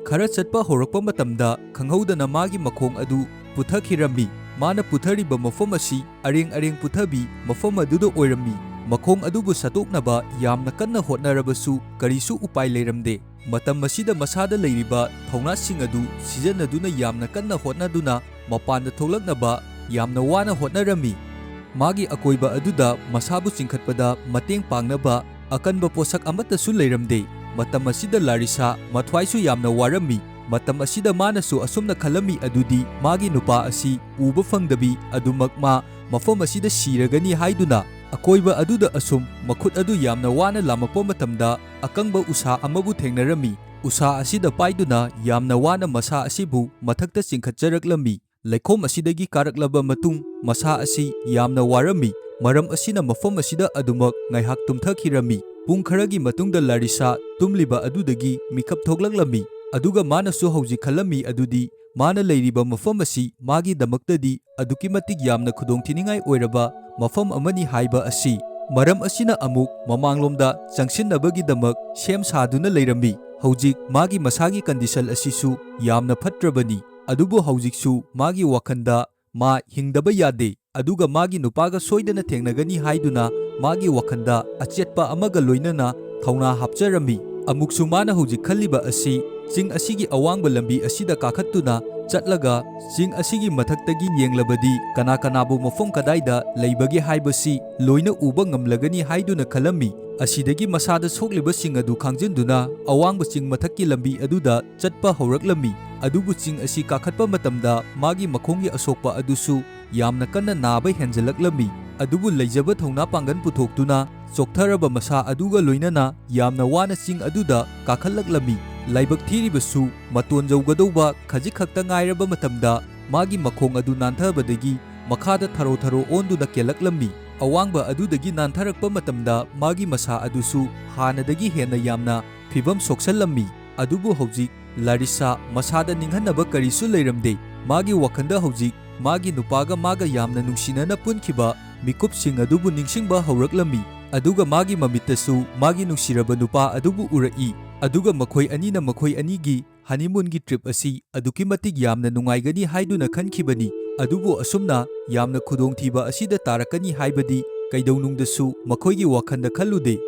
ꯈꯔ ꯆꯠꯄ ꯍꯧꯔꯛꯄ ꯃꯇꯝꯗ ꯈꯪꯍꯧꯗꯅ ꯃꯥꯒꯤ ꯃꯈꯣꯡ ꯑꯗꯨ ꯄꯨꯊꯈꯤꯔꯝꯃꯤ꯫ ꯃꯥꯅ ꯄꯨꯊꯔꯤꯕ ꯃꯐꯝ ꯑꯁꯤ ꯑꯔꯦꯡ ꯑꯔꯦꯡ ꯄꯨꯊꯕꯤ ꯃꯐꯝ ꯑꯗꯨꯗ ꯑꯣꯏꯔꯝꯃꯤ꯫ ꯃꯈꯣꯡ ꯑꯗꯨꯕꯨ ꯁꯠꯇꯣꯛꯅꯕ ꯌꯥꯝꯅ ꯀꯟꯅ ꯍꯣꯠꯅꯔꯕꯁꯨ ꯀꯔꯤꯁꯨ ꯎꯄꯥꯏ ꯂꯩꯔꯝꯗꯦ꯫ ꯃꯇꯝ ꯑꯁꯤꯗ ꯃꯁꯥꯗ ꯂꯩꯔꯤꯕ ꯊꯧꯅꯥꯁꯤꯡ ꯑꯗꯨ ꯁꯤꯖꯤꯟꯅꯗꯨꯅ ꯌꯥꯝꯅ ꯀꯟꯅ ꯍꯣꯠꯅꯗꯨꯅ ꯃꯄꯥꯟꯗ ꯊꯣꯛꯂꯛꯅꯕ ꯌꯥꯝꯅ ꯋꯥꯅ ꯍꯣꯠꯅꯔꯝꯃꯤ꯫ ꯃꯥꯒꯤ ꯑꯀꯣꯏꯕ ꯑꯗꯨꯗ ꯃꯁꯥꯕꯨ ꯆꯤꯡꯈꯠꯄꯗ ꯃꯇꯦꯡ ꯄꯥꯡꯅꯕ ꯑꯀꯟꯕ ꯄꯣꯠꯁꯛ ꯑꯃꯠꯇꯁꯨ ꯂꯩꯔꯝꯗꯦ꯫ ꯃꯇꯝ ꯑꯁꯤꯗ ꯂꯥꯔꯤꯁꯥ ꯃꯊ꯭ꯋꯥꯏꯁꯨ ꯌꯥꯝꯅ ꯋꯥꯔꯝꯃꯤ꯫ ꯃꯇꯝ ꯑꯁꯤꯗ ꯃꯥꯅꯁꯨ ꯑꯁꯨꯝꯅ ꯈꯜꯂꯝꯃꯤ ꯑꯗꯨꯗꯤ ꯃꯥꯒꯤ ꯅꯨꯄꯥ ꯑꯁꯤ ꯎꯕ ꯐꯪꯗꯕꯤ ꯑꯗꯨꯃꯛ ꯃꯥ ꯃꯐꯝ ꯑꯁꯤꯗ ꯁꯤꯔꯒꯅꯤ ꯍꯥꯏꯗꯨꯅ꯫ ꯑꯀꯣꯏꯕ ꯑꯗꯨꯗ ꯑꯁꯨꯝ ꯃꯈꯨꯠ ꯑꯗꯨ ꯌꯥꯝꯅ ꯋꯥꯅ ꯂꯥꯝꯃꯛꯄ ꯃꯇꯝꯗ ꯑꯀꯪꯕ ꯎꯁꯥ ꯑꯃꯕꯨ ꯊꯦꯡꯅꯔꯝꯃꯤ꯫ ꯎꯁꯥ ꯑꯁꯤꯗ ꯄꯥꯏꯗꯨꯅ ꯌꯥꯝꯅ ꯋꯥꯅ ꯃꯁꯥ ꯑꯁꯤꯕꯨ ꯃꯊꯛꯇ ꯆꯤꯡꯈꯠꯆꯔꯛꯂꯝꯃꯤ꯫ ꯂꯩꯈꯣꯝ ꯑꯁꯤꯗꯒꯤ ꯀꯥꯔꯛꯂꯕ ꯃꯇꯨꯡ ꯃꯁꯥ ꯑꯁꯤ ꯌꯥꯝꯅ ꯋꯥꯔꯝꯃꯤ꯫ ꯃꯔꯝ ꯑꯁꯤꯅ ꯃꯐꯝ ꯑꯁꯤꯗ ꯑꯗꯨꯃꯛ ꯉꯥꯏꯍꯥꯛ ꯇꯨꯝꯊꯈꯤꯔꯝꯃꯤ꯫ ꯄꯨꯡ ꯈꯔꯒꯤ ꯃꯇꯨꯡꯗ ꯂꯥꯔꯤꯁꯥ ꯇꯨꯝꯂꯤꯕ ꯑꯗꯨꯗꯒꯤ ꯃꯤꯀꯞ ꯊꯣꯛꯂꯛꯂꯝꯃꯤ꯫ ꯑꯗꯨꯒ ꯃꯥꯅꯁꯨ ꯍꯧꯖꯤꯛ ꯈꯜꯂꯝꯃꯤ ꯑꯗꯨꯗꯤ ꯃꯥꯅ ꯂꯩꯔꯤꯕ ꯃꯐꯝ ꯑꯁꯤ ꯃꯥꯒꯤꯗꯃꯛꯇꯗꯤ ꯑꯗꯨꯛꯀꯤ ꯃꯇꯤꯛ ꯌꯥꯝꯅ ꯈꯨꯗꯣꯡꯊꯤꯅꯤꯡꯉꯥꯏ ꯑꯣꯏꯔꯕ ꯃꯐꯝ ꯑꯃꯅꯤ ꯍꯥꯏꯕ ꯑꯁꯤ꯫ ꯃꯔꯝ ꯑꯁꯤꯅ ꯑꯃꯨꯛ ꯃꯃꯥꯡꯂꯣꯝꯗ ꯆꯪꯁꯤꯟꯅꯕꯒꯤꯗꯃꯛ ꯁꯦꯝ ꯁꯥꯗꯨꯅ ꯂꯩꯔꯝꯃꯤ꯫ ꯍꯧꯖꯤꯛ ꯃꯥꯒꯤ ꯃꯁꯥꯒꯤ ꯀꯟꯗꯤꯁꯟ ꯑꯁꯤꯁꯨ ꯌꯥꯝꯅ ꯐꯠꯇ꯭ꯔꯕꯅꯤ꯫ ꯑꯗꯨꯕꯨ ꯍꯧꯖꯤꯛꯁꯨ ꯃꯥꯒꯤ ꯋꯥꯈꯜꯗ ꯃꯥ ꯍꯤꯡꯗꯕ ꯌꯥꯗꯦ, ꯑꯗꯨꯒ ꯃꯥꯒꯤ ꯅꯨꯄꯥꯒ ꯁꯣꯏꯗꯅ ꯊꯦꯡꯅꯒꯅꯤ ꯍꯥꯏꯗꯨꯅ ꯃꯥꯒꯤ ꯋꯥꯈꯜꯗ ꯑꯆꯦꯠꯄ ꯑꯃꯒ ꯂꯣꯏꯅꯅ ꯊꯧꯅꯥ ꯍꯥꯞꯆꯔꯝꯃꯤ꯫ ꯑꯃꯨꯛꯁꯨ ꯃꯥꯅ ꯍꯧꯖꯤꯛ ꯈꯜꯂꯤꯕ ꯑꯁꯤ ꯆꯤꯡ ꯑꯁꯤꯒꯤ ꯑꯋꯥꯡꯕ ꯂꯝꯕꯤ ꯑꯁꯤꯗ ꯀꯥꯈꯠꯇꯨꯅ ꯆꯠꯂꯒ ꯆꯤꯡ ꯑꯁꯤꯒꯤ ꯃꯊꯛꯇꯒꯤ ꯌꯦꯡꯂꯕꯗꯤ ꯀꯅꯥ ꯀꯅꯥꯕꯨ ꯃꯐꯝ ꯀꯗꯥꯏꯗ ꯂꯩꯕꯒꯦ ꯍꯥꯏꯕꯁꯤ ꯂꯣꯏꯅ ꯎꯕ ꯉꯝꯂꯒꯅꯤ ꯍꯥꯏꯗꯨꯅ ꯈꯜꯂꯝꯃꯤ꯫ ꯑꯁꯤꯗꯒꯤ ꯃꯁꯥꯗ ꯁꯣꯛꯂꯤꯕꯁꯤꯡ ꯑꯗꯨ ꯈꯥꯡꯖꯤꯟꯗꯨꯅ ꯑꯋꯥꯡꯕ ꯆꯤꯡ ꯃꯊꯛꯀꯤ ꯂꯝꯕꯤ ꯑꯗꯨꯗ ꯆꯠꯄ ꯍꯧꯔꯛꯂꯝꯃꯤ꯫ ꯑꯗꯨꯕꯨ ꯆꯤꯡ ꯑꯁꯤ ꯀꯥꯈꯠꯄ ꯃꯇꯝꯗ ꯃꯥꯒꯤ ꯃꯈꯣꯡꯒꯤ ꯑꯁꯣꯛꯄ ꯑꯗꯨꯁꯨ ꯌꯥꯝꯅ ꯀꯟꯅ ꯅꯥꯕ ꯍꯦꯟꯖꯜꯂꯛꯂꯝꯃꯤ꯫ ꯑꯗꯨꯕꯨ ꯂꯩꯖꯕ ꯊꯧꯅꯥ ꯄꯥꯡꯒꯜ ꯄꯨꯊꯣꯛꯇꯨꯅ ꯆꯣꯛꯊꯔꯕ ꯃꯁꯥ ꯑꯗꯨꯒ ꯂꯣꯏꯅꯅ ꯌꯥꯝꯅ ꯋꯥꯅ ꯆꯤꯡ ꯑꯗꯨꯗ ꯀꯥꯈꯠꯂꯛꯂꯝꯃꯤ꯫ ꯂꯥꯏꯕꯛ ꯊꯤꯔꯤꯕꯁꯨ ꯃꯇꯣꯟ ꯌꯧꯒꯗꯧꯕ ꯈꯖꯤꯛ ꯈꯛꯇ ꯉꯥꯏꯔꯕ ꯃꯇꯝꯗ ꯃꯥꯒꯤ ꯃꯈꯣꯡ ꯑꯗꯨ ꯅꯥꯟꯊꯕꯗꯒꯤ ꯃꯈꯥꯗ ꯊꯔꯣ ꯊꯔꯣ ꯑꯣꯟꯗꯨꯅ ꯀꯦꯜꯂꯛꯂꯝꯃꯤ꯫ ꯑꯋꯥꯡꯕ ꯑꯗꯨꯗꯒꯤ ꯅꯥꯟꯊꯔꯛꯄ ꯃꯇꯝꯗ ꯃꯥꯒꯤ ꯃꯁꯥ ꯑꯗꯨꯁꯨ ꯍꯥꯟꯅꯗꯒꯤ ꯍꯦꯟꯅ ꯌꯥꯝꯅ ꯐꯤꯚꯝ ꯁꯣꯛꯁꯜꯂꯝꯃꯤ꯫ ꯑꯗꯨꯕꯨ ꯍꯧꯖꯤꯛ ꯂꯥꯔꯤꯁꯥ ꯃꯁꯥꯗ ꯅꯤꯡꯍꯟꯅꯕ ꯀꯔꯤꯁꯨ ꯂꯩꯔꯝꯗꯦ꯫ ꯃꯥꯒꯤ ꯋꯥꯈꯜꯗ ꯍꯧꯖꯤꯛ ꯃꯥꯒꯤ ꯅꯨꯄꯥꯒ ꯃꯥꯒ ꯌꯥꯝꯅ ꯅꯨꯡꯁꯤꯅꯅ ꯄꯨꯟꯈꯤꯕ ꯃꯤꯀꯨꯞꯁꯤꯡ ꯑꯗꯨꯕꯨ ꯅꯤꯡꯁꯤꯡꯕ ꯍꯧꯔꯛꯂꯝꯃꯤ꯫ ꯑꯗꯨꯒ ꯃꯥꯒꯤ ꯃꯃꯤꯠꯇꯁꯨ ꯃꯥꯒꯤ ꯅꯨꯡꯁꯤꯔꯕ ꯅꯨꯄꯥ ꯑꯗꯨꯕꯨ ꯎꯔꯛꯏ꯫ ꯑꯗꯨꯒ ꯃꯈꯣꯏ ꯑꯅꯤꯅ ꯃꯈꯣꯏ ꯑꯅꯤꯒꯤ ꯍꯅꯤꯃꯨꯟꯒꯤ ꯇ꯭ꯔꯤꯞ ꯑꯁꯤ ꯑꯗꯨꯛꯀꯤ ꯃꯇꯤꯛ ꯌꯥꯝꯅ ꯅꯨꯡꯉꯥꯏꯒꯅꯤ ꯍꯥꯏꯗꯨꯅ ꯈꯟꯈꯤꯕꯅꯤ꯫ ꯑꯗꯨꯕꯨ ꯑꯁꯨꯝꯅ ꯌꯥꯝꯅ ꯈꯨꯗꯣꯡꯊꯤꯕ ꯑꯁꯤꯗ ꯇꯥꯔꯛꯀꯅꯤ ꯍꯥꯏꯕꯗꯤ ꯀꯩꯗꯧꯅꯨꯡꯗꯁꯨ ꯃꯈꯣꯏꯒꯤ ꯋꯥꯈꯜꯗ ꯈꯜꯂꯨꯗꯦ꯫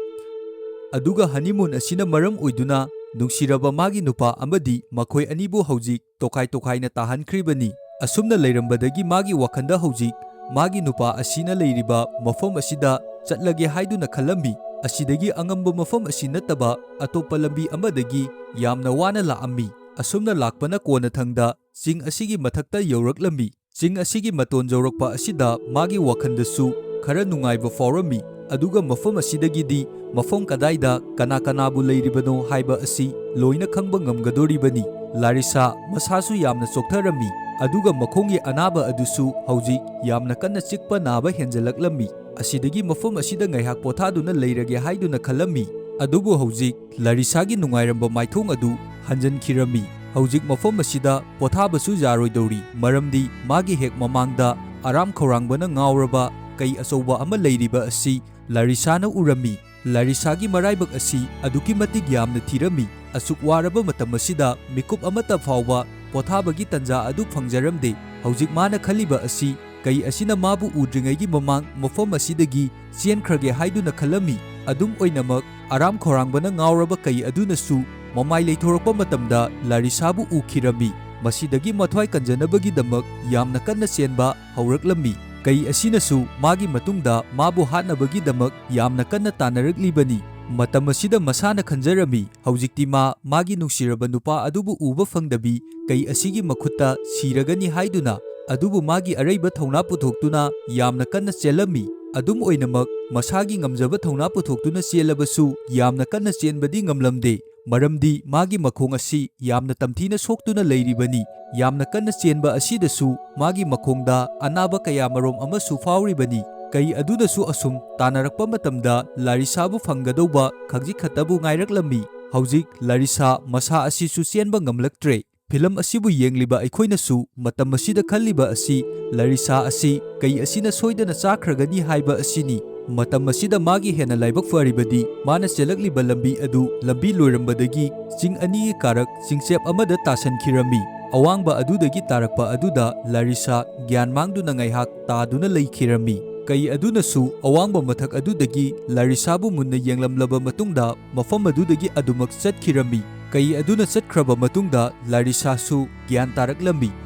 ꯑꯗꯨꯒ ꯍꯅꯤꯃꯨꯟ ꯑꯁꯤꯅ ꯃꯔꯝ ꯑꯣꯏꯗꯨꯅ ꯅꯨꯡꯁꯤꯔꯕ ꯃꯥꯒꯤ ꯅꯨꯄꯥ ꯑꯃꯗꯤ ꯃꯈꯣꯏ ꯑꯅꯤꯕꯨ ꯍꯧꯖꯤꯛ ꯇꯣꯈꯥꯏ ꯇꯣꯈꯥꯏꯅ ꯇꯥꯍꯟꯈ꯭ꯔꯤꯕꯅꯤ꯫ ꯑꯁꯨꯝꯅ ꯂꯩꯔꯝꯕꯗꯒꯤ ꯃꯥꯒꯤ ꯋꯥꯈꯜꯗ ꯍꯧꯖꯤꯛ ꯃꯥꯒꯤ ꯅꯨꯄꯥ ꯑꯁꯤꯅ ꯂꯩꯔꯤꯕ ꯃꯐꯝ ꯑꯁꯤꯗ ꯆꯠꯂꯒꯦ ꯍꯥꯏꯗꯨꯅ ꯈꯜꯂꯝꯃꯤ꯫ ꯑꯁꯤꯗꯒꯤ ꯑꯉꯝꯕ ꯃꯐꯝ ꯑꯁꯤ ꯅꯠꯇꯕ ꯑꯇꯣꯞꯄ ꯂꯝꯕꯤ ꯑꯃꯗꯒꯤ ꯌꯥꯝꯅ ꯋꯥꯅ ꯂꯥꯛꯑꯝꯃꯤ꯫ ꯑꯁꯨꯝꯅ ꯂꯥꯛꯄꯅ ꯀꯣꯟꯅꯊꯪꯗ ꯆꯤꯡ ꯑꯁꯤꯒꯤ ꯃꯊꯛꯇ ꯌꯧꯔꯛꯂꯝꯃꯤ꯫ ꯆꯤꯡ ꯑꯁꯤꯒꯤ ꯃꯇꯣꯟ ꯌꯧꯔꯛꯄ ꯑꯁꯤꯗ ꯃꯥꯒꯤ ꯋꯥꯈꯜꯗꯁꯨ ꯈꯔ ꯅꯨꯡꯉꯥꯏꯕ ꯐꯥꯎꯔꯝꯃꯤ꯫ ꯑꯗꯨꯒ ꯃꯐꯝ ꯑꯁꯤꯗꯒꯤꯗꯤ ꯃꯐꯝ ꯀꯗꯥꯏꯗ ꯀꯅꯥ ꯀꯅꯥꯕꯨ ꯂꯩꯔꯤꯕꯅꯣ ꯍꯥꯏꯕ ꯑꯁꯤ ꯂꯣꯏꯅ ꯈꯪꯕ ꯉꯝꯒꯗꯣꯔꯤꯕꯅꯤ꯫ ꯂꯥꯔꯤꯁꯥ ꯃꯁꯥꯁꯨ ꯌꯥꯝꯅ ꯆꯣꯛꯊꯔꯝꯃꯤ꯫ ꯑꯗꯨꯒ ꯃꯈꯣꯡꯒꯤ ꯑꯅꯥꯕ ꯑꯗꯨꯁꯨ ꯍꯧꯖꯤꯛ ꯌꯥꯝꯅ ꯀꯟꯅ ꯆꯤꯛꯄ ꯅꯥꯕ ꯍꯦꯟꯖꯜꯂꯛꯂꯝꯃꯤ꯫ ꯑꯁꯤꯗꯒꯤ ꯃꯐꯝ ꯑꯁꯤꯗ ꯉꯥꯏꯍꯥꯛ ꯄꯣꯊꯥꯗꯨꯅ ꯂꯩꯔꯒꯦ ꯍꯥꯏꯗꯨꯅ ꯈꯜꯂꯝꯃꯤ꯫ ꯑꯗꯨꯕꯨ ꯍꯧꯖꯤꯛ ꯂꯥꯔꯤꯁꯥꯒꯤ ꯅꯨꯡꯉꯥꯏꯔꯝꯕ ꯃꯥꯏꯊꯣꯡ ꯑꯗꯨ ꯍꯟꯖꯟꯈꯤꯔꯝꯃꯤ꯫ ꯍꯧꯖꯤꯛ ꯃꯐꯝ ꯑꯁꯤꯗ ꯄꯣꯊꯥꯕꯁꯨ ꯌꯥꯔꯣꯏꯗꯧꯔꯤ, ꯃꯔꯝꯗꯤ ꯃꯥꯒꯤ ꯍꯦꯛ ꯃꯃꯥꯡꯗ ꯑꯔꯥꯝ ꯈꯧꯔꯥꯡꯕꯅ ꯉꯥꯎꯔꯕ ꯀꯩ ꯑꯆꯧꯕ ꯑꯃ ꯂꯩꯔꯤꯕ ꯑꯁꯤ ꯂꯥꯔꯤꯁꯥꯅ ꯎꯔꯝꯃꯤ꯫ ꯂꯥꯔꯤꯁꯥꯒꯤ ꯃꯔꯥꯏꯕꯛ ꯑꯁꯤ ꯑꯗꯨꯛꯀꯤ ꯃꯇꯤꯛ ꯌꯥꯝꯅ ꯊꯤꯔꯝꯃꯤ꯫ ꯑꯁꯨꯛ ꯋꯥꯔꯕ ꯃꯇꯝ ꯑꯁꯤꯗ ꯃꯤꯀꯨꯞ ꯑꯃꯠꯇ ꯐꯥꯎꯕ ꯄꯣꯊꯥꯕꯒꯤ ꯇꯟꯖꯥ ꯑꯗꯨ ꯐꯪꯖꯔꯝꯗꯦ꯫ ꯍꯧꯖꯤꯛ ꯃꯥꯅ ꯈꯜꯂꯤꯕ ꯑꯁꯤ ꯀꯩ ꯑꯁꯤꯅ ꯃꯥꯕꯨ ꯎꯗ꯭ꯔꯤꯉꯩꯒꯤ ꯃꯃꯥꯡ ꯃꯐꯝ ꯑꯁꯤꯗꯒꯤ ꯆꯦꯟꯈ꯭ꯔꯒꯦ ꯍꯥꯏꯗꯨꯅ ꯈꯜꯂꯝꯃꯤ꯫ ꯑꯗꯨꯝ ꯑꯣꯏꯅꯃꯛ, ꯑꯔꯥꯝ ꯈꯧꯔꯥꯡꯕꯅ ꯉꯥꯎꯔꯕ ꯀꯩ ꯑꯗꯨꯅꯁꯨ ꯃꯃꯥꯏ ꯂꯩꯊꯣꯔꯛꯄ ꯃꯇꯝꯗ ꯂꯥꯔꯤꯁꯥꯕꯨ ꯎꯈꯤꯔꯝꯃꯤ꯫ ꯃꯁꯤꯗꯒꯤ ꯃꯊ꯭ꯋꯥꯏ ꯀꯟꯖꯅꯕꯒꯤꯗꯃꯛ ꯌꯥꯝꯅ ꯀꯟꯅ ꯆꯦꯟꯕ ꯍꯧꯔꯛꯂꯝꯃꯤ꯫ ꯀꯩ ꯑꯁꯤꯅꯁꯨ ꯃꯥꯒꯤ ꯃꯇꯨꯡꯗ ꯃꯥꯕꯨ ꯍꯥꯠꯅꯕꯒꯤꯗꯃꯛ ꯌꯥꯝꯅ ꯀꯟꯅ ꯇꯥꯟꯅꯔꯛꯂꯤꯕꯅꯤ꯫ ꯃꯇꯝ ꯑꯁꯤꯗ ꯃꯁꯥꯅ ꯈꯟꯖꯔꯝꯃꯤ, ꯍꯧꯖꯤꯛꯇꯤ ꯃꯥ ꯃꯥꯒꯤ ꯅꯨꯡꯁꯤꯔꯕ ꯅꯨꯄꯥ ꯑꯗꯨꯕꯨ ꯎꯕ ꯐꯪꯗꯕꯤ ꯀꯩ ꯑꯁꯤꯒꯤ ꯃꯈꯨꯠꯇ ꯁꯤꯔꯒꯅꯤ ꯍꯥꯏꯗꯨꯅ꯫ ꯑꯗꯨꯕꯨ ꯃꯥꯒꯤ ꯑꯔꯩꯕ ꯊꯧꯅꯥ ꯄꯨꯊꯣꯛꯇꯨꯅ ꯌꯥꯝꯅ ꯀꯟꯅ ꯆꯦꯜꯂꯝꯃꯤ꯫ ꯑꯗꯨꯝ ꯑꯣꯏꯅꯃꯛ, ꯃꯁꯥꯒꯤ ꯉꯝꯖꯕ ꯊꯧꯅꯥ ꯄꯨꯊꯣꯛꯇꯨꯅ ꯆꯦꯜꯂꯕꯁꯨ ꯌꯥꯝꯅ ꯀꯟꯅ ꯆꯦꯟꯕꯗꯤ ꯉꯝꯂꯝꯗꯦ, ꯃꯔꯝꯗꯤ ꯃꯥꯒꯤ ꯃꯈꯣꯡ ꯑꯁꯤ ꯌꯥꯝꯅ ꯇꯝꯊꯤꯅ ꯁꯣꯛꯇꯨꯅ ꯂꯩꯔꯤꯕꯅꯤ꯫ ꯌꯥꯝꯅ ꯀꯟꯅ ꯆꯦꯟꯕ ꯑꯁꯤꯗꯁꯨ ꯃꯥꯒꯤ ꯃꯈꯣꯡꯗ ꯑꯅꯥꯕ ꯀꯌꯥ ꯃꯔꯨꯝ ꯑꯃꯁꯨ ꯐꯥꯎꯔꯤꯕꯅꯤ꯫ ꯀꯩ ꯑꯗꯨꯅꯁꯨ ꯑꯁꯨꯝ ꯇꯥꯟꯅꯔꯛꯄ ꯃꯇꯝꯗ ꯂꯥꯔꯤꯁꯥꯕꯨ ꯐꯪꯒꯗꯧꯕ ꯈꯖꯤꯛ ꯈꯛꯇꯕꯨ ꯉꯥꯏꯔꯛꯂꯝꯃꯤ꯫ ꯍꯧꯖꯤꯛ ꯂꯥꯔꯤꯁꯥ ꯃꯁꯥ ꯑꯁꯤꯁꯨ ꯆꯦꯟꯕ ꯉꯝꯂꯛꯇ꯭ꯔꯦ꯫ ꯐꯤꯂꯝ ꯑꯁꯤꯕꯨ ꯌꯦꯡꯂꯤꯕ ꯑꯩꯈꯣꯏꯅꯁꯨ ꯃꯇꯝ ꯑꯁꯤꯗ ꯈꯜꯂꯤꯕ ꯑꯁꯤ ꯂꯥꯔꯤꯁꯥ ꯑꯁꯤ ꯀꯩ ꯑꯁꯤꯅ ꯁꯣꯏꯗꯅ ꯆꯥꯈ꯭ꯔꯒꯅꯤ ꯍꯥꯏꯕ ꯑꯁꯤꯅꯤ꯫ ꯃꯇꯝ ꯑꯁꯤꯗ ꯃꯥꯒꯤ ꯍꯦꯟꯅ ꯂꯥꯏꯕꯛ ꯐꯔꯤꯕꯗꯤ ꯃꯥꯅ ꯆꯦꯜꯂꯛꯂꯤꯕ ꯂꯝꯕꯤ ꯑꯗꯨ ꯂꯝꯕꯤ ꯂꯣꯏꯔꯝꯕꯗꯒꯤ ꯆꯤꯡ ꯑꯅꯤꯒꯤ ꯀꯥꯔꯛ ꯆꯤꯡꯆꯦꯞ ꯑꯃꯗ ꯇꯥꯁꯟꯈꯤꯔꯝꯃꯤ꯫ ꯑꯋꯥꯡꯕ ꯑꯗꯨꯗꯒꯤ ꯇꯥꯔꯛꯄ ꯑꯗꯨꯗ ꯂꯥꯔꯤꯁꯥ ꯒ꯭ꯌꯥꯟ ꯃꯥꯡꯗꯨꯅ ꯉꯥꯏꯍꯥꯛ ꯇꯥꯗꯨꯅ ꯂꯩꯈꯤꯔꯝꯃꯤ꯫ ꯀꯩ ꯑꯗꯨꯅꯁꯨ ꯑꯋꯥꯡꯕ ꯃꯊꯛ ꯑꯗꯨꯗꯒꯤ ꯂꯥꯔꯤꯁꯥꯕꯨ ꯃꯨꯟꯅ ꯌꯦꯡꯂꯝꯂꯕ ꯃꯇꯨꯡꯗ ꯃꯐꯝ ꯑꯗꯨꯗꯒꯤ ꯑꯗꯨꯃꯛ ꯆꯠꯈꯤꯔꯝꯃꯤ꯫ ꯀꯩ ꯑꯗꯨꯅ ꯆꯠꯈ꯭ꯔꯕ ꯃꯇꯨꯡꯗ ꯂꯥꯔꯤꯁꯥꯁꯨ ꯒ꯭ꯌꯥꯟ ꯇꯥꯔꯛꯂꯝꯃꯤ꯫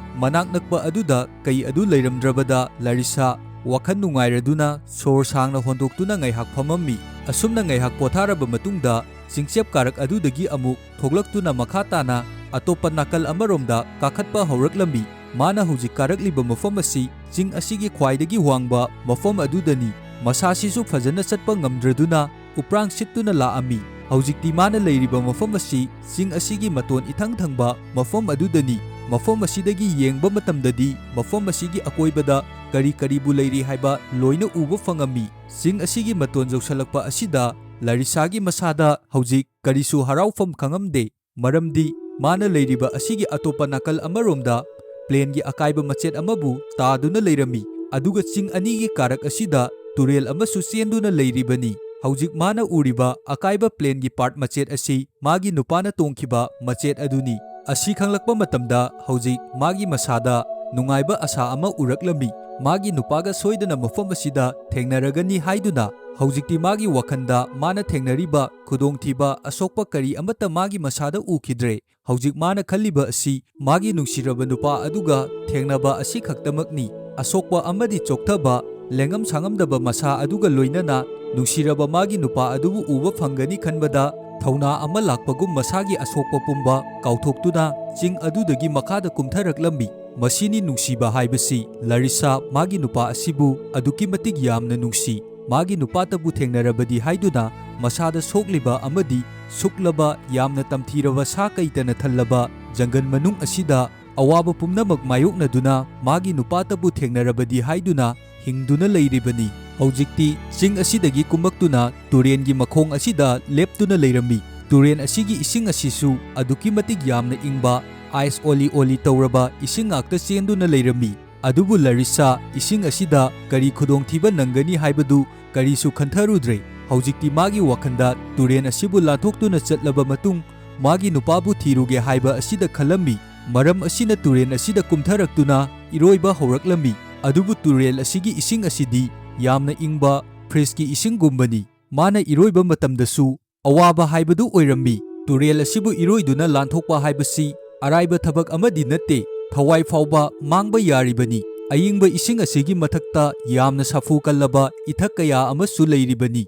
ꯃꯅꯥꯛ ꯅꯛꯄ ꯑꯗꯨꯗ ꯀꯩ ꯑꯗꯨ ꯂꯩꯔꯝꯗ꯭ꯔꯕꯗ ꯂꯥꯔꯤꯁꯥ ꯋꯥꯈꯜ ꯅꯨꯡꯉꯥꯏꯔꯗꯨꯅ ꯁꯣꯔ ꯁꯥꯡꯅ ꯍꯣꯟꯗꯣꯛꯇꯨꯅ ꯉꯥꯏꯍꯥꯛ ꯐꯝꯃꯝꯃꯤ꯫ ꯑꯁꯨꯝꯅ ꯉꯥꯏꯍꯥꯛ ꯄꯣꯊꯥꯔꯕ ꯃꯇꯨꯡꯗ ꯆꯤꯡꯆꯦꯞ ꯀꯥꯔꯛ ꯑꯗꯨꯗꯒꯤ ꯑꯃꯨꯛ ꯊꯣꯛꯂꯛꯇꯨꯅ ꯃꯈꯥ ꯇꯥꯅ ꯑꯇꯣꯞꯄ ꯅꯥꯀꯜ ꯑꯃꯔꯣꯝꯗ ꯀꯥꯈꯠꯄ ꯍꯧꯔꯛꯂꯝꯃꯤ꯫ ꯃꯥꯅ ꯍꯧꯖꯤꯛ ꯀꯥꯔꯛꯂꯤꯕ ꯃꯐꯝ ꯑꯁꯤ ꯆꯤꯡ ꯑꯁꯤꯒꯤ ꯈ꯭ꯋꯥꯏꯗꯒꯤ ꯋꯥꯡꯕ ꯃꯐꯝ ꯑꯗꯨꯗꯅꯤ꯫ ꯃꯁꯥꯁꯤꯁꯨ ꯐꯖꯅ ꯆꯠꯄ ꯉꯝꯗ꯭ꯔꯗꯨꯅ ꯎꯄ꯭ꯔꯥꯡ ꯁꯤꯠꯇꯨꯅ ꯂꯥꯛꯑꯝꯃꯤ꯫ ꯍꯧꯖꯤꯛꯇꯤ ꯃꯥꯅ ꯂꯩꯔꯤꯕ ꯃꯐꯝ ꯑꯁꯤ ꯆꯤꯡ ꯑꯁꯤꯒꯤ ꯃꯇꯣꯟ ꯏꯊꯪ ꯊꯪꯕ ꯃꯐꯝ ꯑꯗꯨꯗꯅꯤ꯫ ꯃꯐꯝ ꯑꯁꯤꯗꯒꯤ ꯌꯦꯡꯕ ꯃꯇꯝꯗꯗꯤ ꯃꯐꯝ ꯑꯁꯤꯒꯤ ꯑꯀꯣꯏꯕꯗ ꯀꯔꯤ ꯀꯔꯤꯕꯨ ꯂꯩꯔꯤ ꯍꯥꯏꯕ ꯂꯣꯏꯅ ꯎꯕ ꯐꯪꯉꯝꯃꯤ꯫ ꯆꯤꯡ ꯑꯁꯤꯒꯤ ꯃꯇꯣꯟ ꯌꯧꯁꯜꯂꯛꯄ ꯑꯁꯤꯗ ꯂꯥꯔꯤꯁꯥꯒꯤ ꯃꯁꯥꯗ ꯍꯧꯖꯤꯛ ꯀꯔꯤꯁꯨ ꯍꯔꯥꯎꯐꯝ ꯈꯪꯉꯝꯗꯦ꯫ ꯃꯔꯝꯗꯤ ꯃꯥꯅ ꯂꯩꯔꯤꯕ ꯑꯁꯤꯒꯤ ꯑꯇꯣꯞꯄ ꯅꯥꯀꯜ ꯑꯃꯔꯣꯝꯗ ꯄ꯭ꯂꯦꯟꯒꯤ ꯑꯀꯥꯏꯕ ꯃꯆꯦꯠ ꯑꯃꯕꯨ ꯇꯥꯗꯨꯅ ꯂꯩꯔꯝꯃꯤ꯫ ꯑꯗꯨꯒ ꯆꯤꯡ ꯑꯅꯤꯒꯤ ꯀꯥꯔꯛ ꯑꯁꯤꯗ ꯇꯨꯔꯦꯜ ꯑꯃꯁꯨ ꯆꯦꯟꯗꯨꯅ ꯂꯩꯔꯤꯕꯅꯤ꯫ ꯍꯧꯖꯤꯛ ꯃꯥꯅ ꯎꯔꯤꯕ ꯑꯀꯥꯏꯕ ꯄ꯭ꯂꯦꯟꯒꯤ ꯄꯥꯔꯠ ꯃꯆꯦꯠ ꯑꯁꯤ ꯃꯥꯒꯤ ꯅꯨꯄꯥꯅ ꯇꯣꯡꯈꯤꯕ ꯃꯆꯦꯠ ꯑꯗꯨꯅꯤ꯫ ꯑꯁꯤ ꯈꯪꯂꯛꯄ ꯃꯇꯝꯗ ꯍꯧꯖꯤꯛ ꯃꯥꯒꯤ ꯃꯁꯥꯗ ꯅꯨꯡꯉꯥꯏꯕ ꯑꯁꯥ ꯑꯃ ꯎꯔꯛꯂꯝꯃꯤ꯫ ꯃꯥꯒꯤ ꯅꯨꯄꯥꯒ ꯁꯣꯏꯗꯅ ꯃꯐꯝ ꯑꯁꯤꯗ ꯊꯦꯡꯅꯔꯒꯅꯤ ꯍꯥꯏꯗꯨꯅ ꯍꯧꯖꯤꯛꯇꯤ ꯃꯥꯒꯤ ꯋꯥꯈꯜꯗ ꯃꯥꯅ ꯊꯦꯡꯅꯔꯤꯕ ꯈꯨꯗꯣꯡꯊꯤꯕ ꯑꯁꯣꯛꯄ ꯀꯔꯤ ꯑꯃꯠꯇ ꯃꯥꯒꯤ ꯃꯁꯥꯗ ꯎꯈꯤꯗ꯭ꯔꯦ꯫ ꯍꯧꯖꯤꯛ ꯃꯥꯅ ꯈꯜꯂꯤꯕ ꯑꯁꯤ ꯃꯥꯒꯤ ꯅꯨꯡꯁꯤꯔꯕ ꯅꯨꯄꯥ ꯑꯗꯨꯒ ꯊꯦꯡꯅꯕ ꯑꯁꯤ ꯈꯛꯇꯃꯛꯅꯤ꯫ ꯑꯁꯣꯛꯄ ꯑꯃꯗꯤ ꯆꯣꯛꯊꯕ, ꯂꯦꯡꯉꯝ ꯁꯥꯉꯝꯗꯕ ꯃꯁꯥ ꯑꯗꯨꯒ ꯂꯣꯏꯅꯅ ꯅꯨꯡꯁꯤꯔꯕ ꯃꯥꯒꯤ ꯅꯨꯄꯥ ꯑꯗꯨꯕꯨ ꯎꯕ ꯐꯪꯒꯅꯤ ꯈꯟꯕꯗ ꯊꯧꯅꯥ ꯑꯃ ꯂꯥꯛꯄꯒꯨꯝ ꯃꯁꯥꯒꯤ ꯑꯁꯣꯛꯄ ꯄꯨꯝꯕ ꯀꯥꯎꯊꯣꯛꯇꯨꯅ ꯆꯤꯡ ꯑꯗꯨꯗꯒꯤ ꯃꯈꯥꯗ ꯀꯨꯝꯊꯔꯛꯂꯝꯃꯤ꯫ ꯃꯁꯤꯅꯤ ꯅꯨꯡꯁꯤꯕ ꯍꯥꯏꯕꯁꯤ꯫ ꯂꯥꯔꯤꯁꯥ ꯃꯥꯒꯤ ꯅꯨꯄꯥ ꯑꯁꯤꯕꯨ ꯑꯗꯨꯛꯀꯤ ꯃꯇꯤꯛ ꯌꯥꯝꯅ ꯅꯨꯡꯁꯤ꯫ ꯃꯥꯒꯤ ꯅꯨꯄꯥꯇꯕꯨ ꯊꯦꯡꯅꯔꯕꯗꯤ ꯍꯥꯏꯗꯨꯅ ꯃꯁꯥꯗ ꯁꯣꯛꯂꯤꯕ ꯑꯃꯗꯤ ꯁꯨꯛꯂꯕ, ꯌꯥꯝꯅ ꯇꯝꯊꯤꯔꯕ ꯁꯥ ꯀꯩꯇꯅ ꯊꯜꯂꯕ ꯖꯪꯒꯜ ꯃꯅꯨꯡ ꯑꯁꯤꯗ ꯑꯋꯥꯕ ꯄꯨꯝꯅꯃꯛ ꯃꯥꯌꯣꯛꯅꯗꯨꯅ ꯃꯥꯒꯤ ꯅꯨꯄꯥꯇꯕꯨ ꯊꯦꯡꯅꯔꯕꯗꯤ ꯍꯥꯏꯗꯨꯅ ꯍꯤꯡꯗꯨꯅ ꯂꯩꯔꯤꯕꯅꯤ꯫ ꯍꯧꯖꯤꯛꯇꯤ ꯆꯤꯡ ꯑꯁꯤꯗꯒꯤ ꯀꯨꯝꯃꯛꯇꯨꯅ ꯇꯨꯔꯦꯟꯒꯤ ꯃꯈꯣꯡ ꯑꯁꯤꯗ ꯂꯦꯞꯇꯨꯅ ꯂꯩꯔꯝꯃꯤ꯫ ꯇꯨꯔꯦꯟ ꯑꯁꯤꯒꯤ ꯏꯁꯤꯡ ꯑꯁꯤꯁꯨ ꯑꯗꯨꯛꯀꯤ ꯃꯇꯤꯛ ꯌꯥꯝꯅ ꯏꯪꯕ, ꯑꯥꯏꯁ ꯑꯣꯂꯤ ꯑꯣꯂꯤ ꯇꯧꯔꯕ ꯏꯁꯤꯡ ꯉꯥꯛꯇ ꯆꯦꯟꯗꯨꯅ ꯂꯩꯔꯝꯃꯤ꯫ ꯑꯗꯨꯕꯨ ꯂꯥꯔꯤꯁꯥ ꯏꯁꯤꯡ ꯑꯁꯤꯗ ꯀꯔꯤ ꯈꯨꯗꯣꯡꯊꯤꯕ ꯅꯪꯒꯅꯤ ꯍꯥꯏꯕꯗꯨ ꯀꯔꯤꯁꯨ ꯈꯟꯊꯔꯨꯗ꯭ꯔꯦ꯫ ꯍꯧꯖꯤꯛꯇꯤ ꯃꯥꯒꯤ ꯋꯥꯈꯜꯗ ꯇꯨꯔꯦꯟ ꯑꯁꯤꯕꯨ ꯂꯥꯟꯊꯣꯛꯇꯨꯅ ꯆꯠꯂꯕ ꯃꯇꯨꯡ ꯃꯥꯒꯤ ꯅꯨꯄꯥꯕꯨ ꯊꯤꯔꯨꯒꯦ ꯍꯥꯏꯕ ꯑꯁꯤꯗ ꯈꯜꯂꯝꯃꯤ꯫ ꯃꯔꯝ ꯑꯁꯤꯅ ꯇꯨꯔꯦꯟ ꯑꯁꯤꯗ ꯀꯨꯝꯊꯔꯛꯇꯨꯅ ꯏꯔꯣꯏꯕ ꯍꯧꯔꯛꯂꯝꯃꯤ꯫ ꯑꯗꯨꯕꯨ ꯇꯨꯔꯦꯜ ꯑꯁꯤꯒꯤ ꯏꯁꯤꯡ ꯑꯁꯤꯗꯤ ꯌꯥꯝꯅ ꯏꯪꯕ ꯐ꯭ꯔꯤꯖꯀꯤ ꯏꯁꯤꯡꯒꯨꯝꯕꯅꯤ꯫ ꯃꯥꯅ ꯏꯔꯣꯏꯕ ꯃꯇꯝꯗꯁꯨ ꯑꯋꯥꯕ ꯍꯥꯏꯕꯗꯨ ꯑꯣꯏꯔꯝꯃꯤ꯫ ꯇꯨꯔꯦꯜ ꯑꯁꯤꯕꯨ ꯏꯔꯣꯏꯗꯨꯅ ꯂꯥꯟꯊꯣꯛꯄ ꯍꯥꯏꯕꯁꯤ ꯑꯔꯥꯏꯕ ꯊꯕꯛ ꯑꯃꯗꯤ ꯅꯠꯇꯦ꯫ ꯊꯋꯥꯏ ꯐꯥꯎꯕ ꯃꯥꯡꯕ ꯌꯥꯔꯤꯕꯅꯤ꯫ ꯑꯏꯪꯕ ꯏꯁꯤꯡ ꯑꯁꯤꯒꯤ ꯃꯊꯛꯇ ꯌꯥꯝꯅ ꯁꯥꯐꯨ ꯀꯜꯂꯕ ꯏꯊꯛ ꯀꯌꯥ ꯑꯃꯁꯨ ꯂꯩꯔꯤꯕꯅꯤ꯫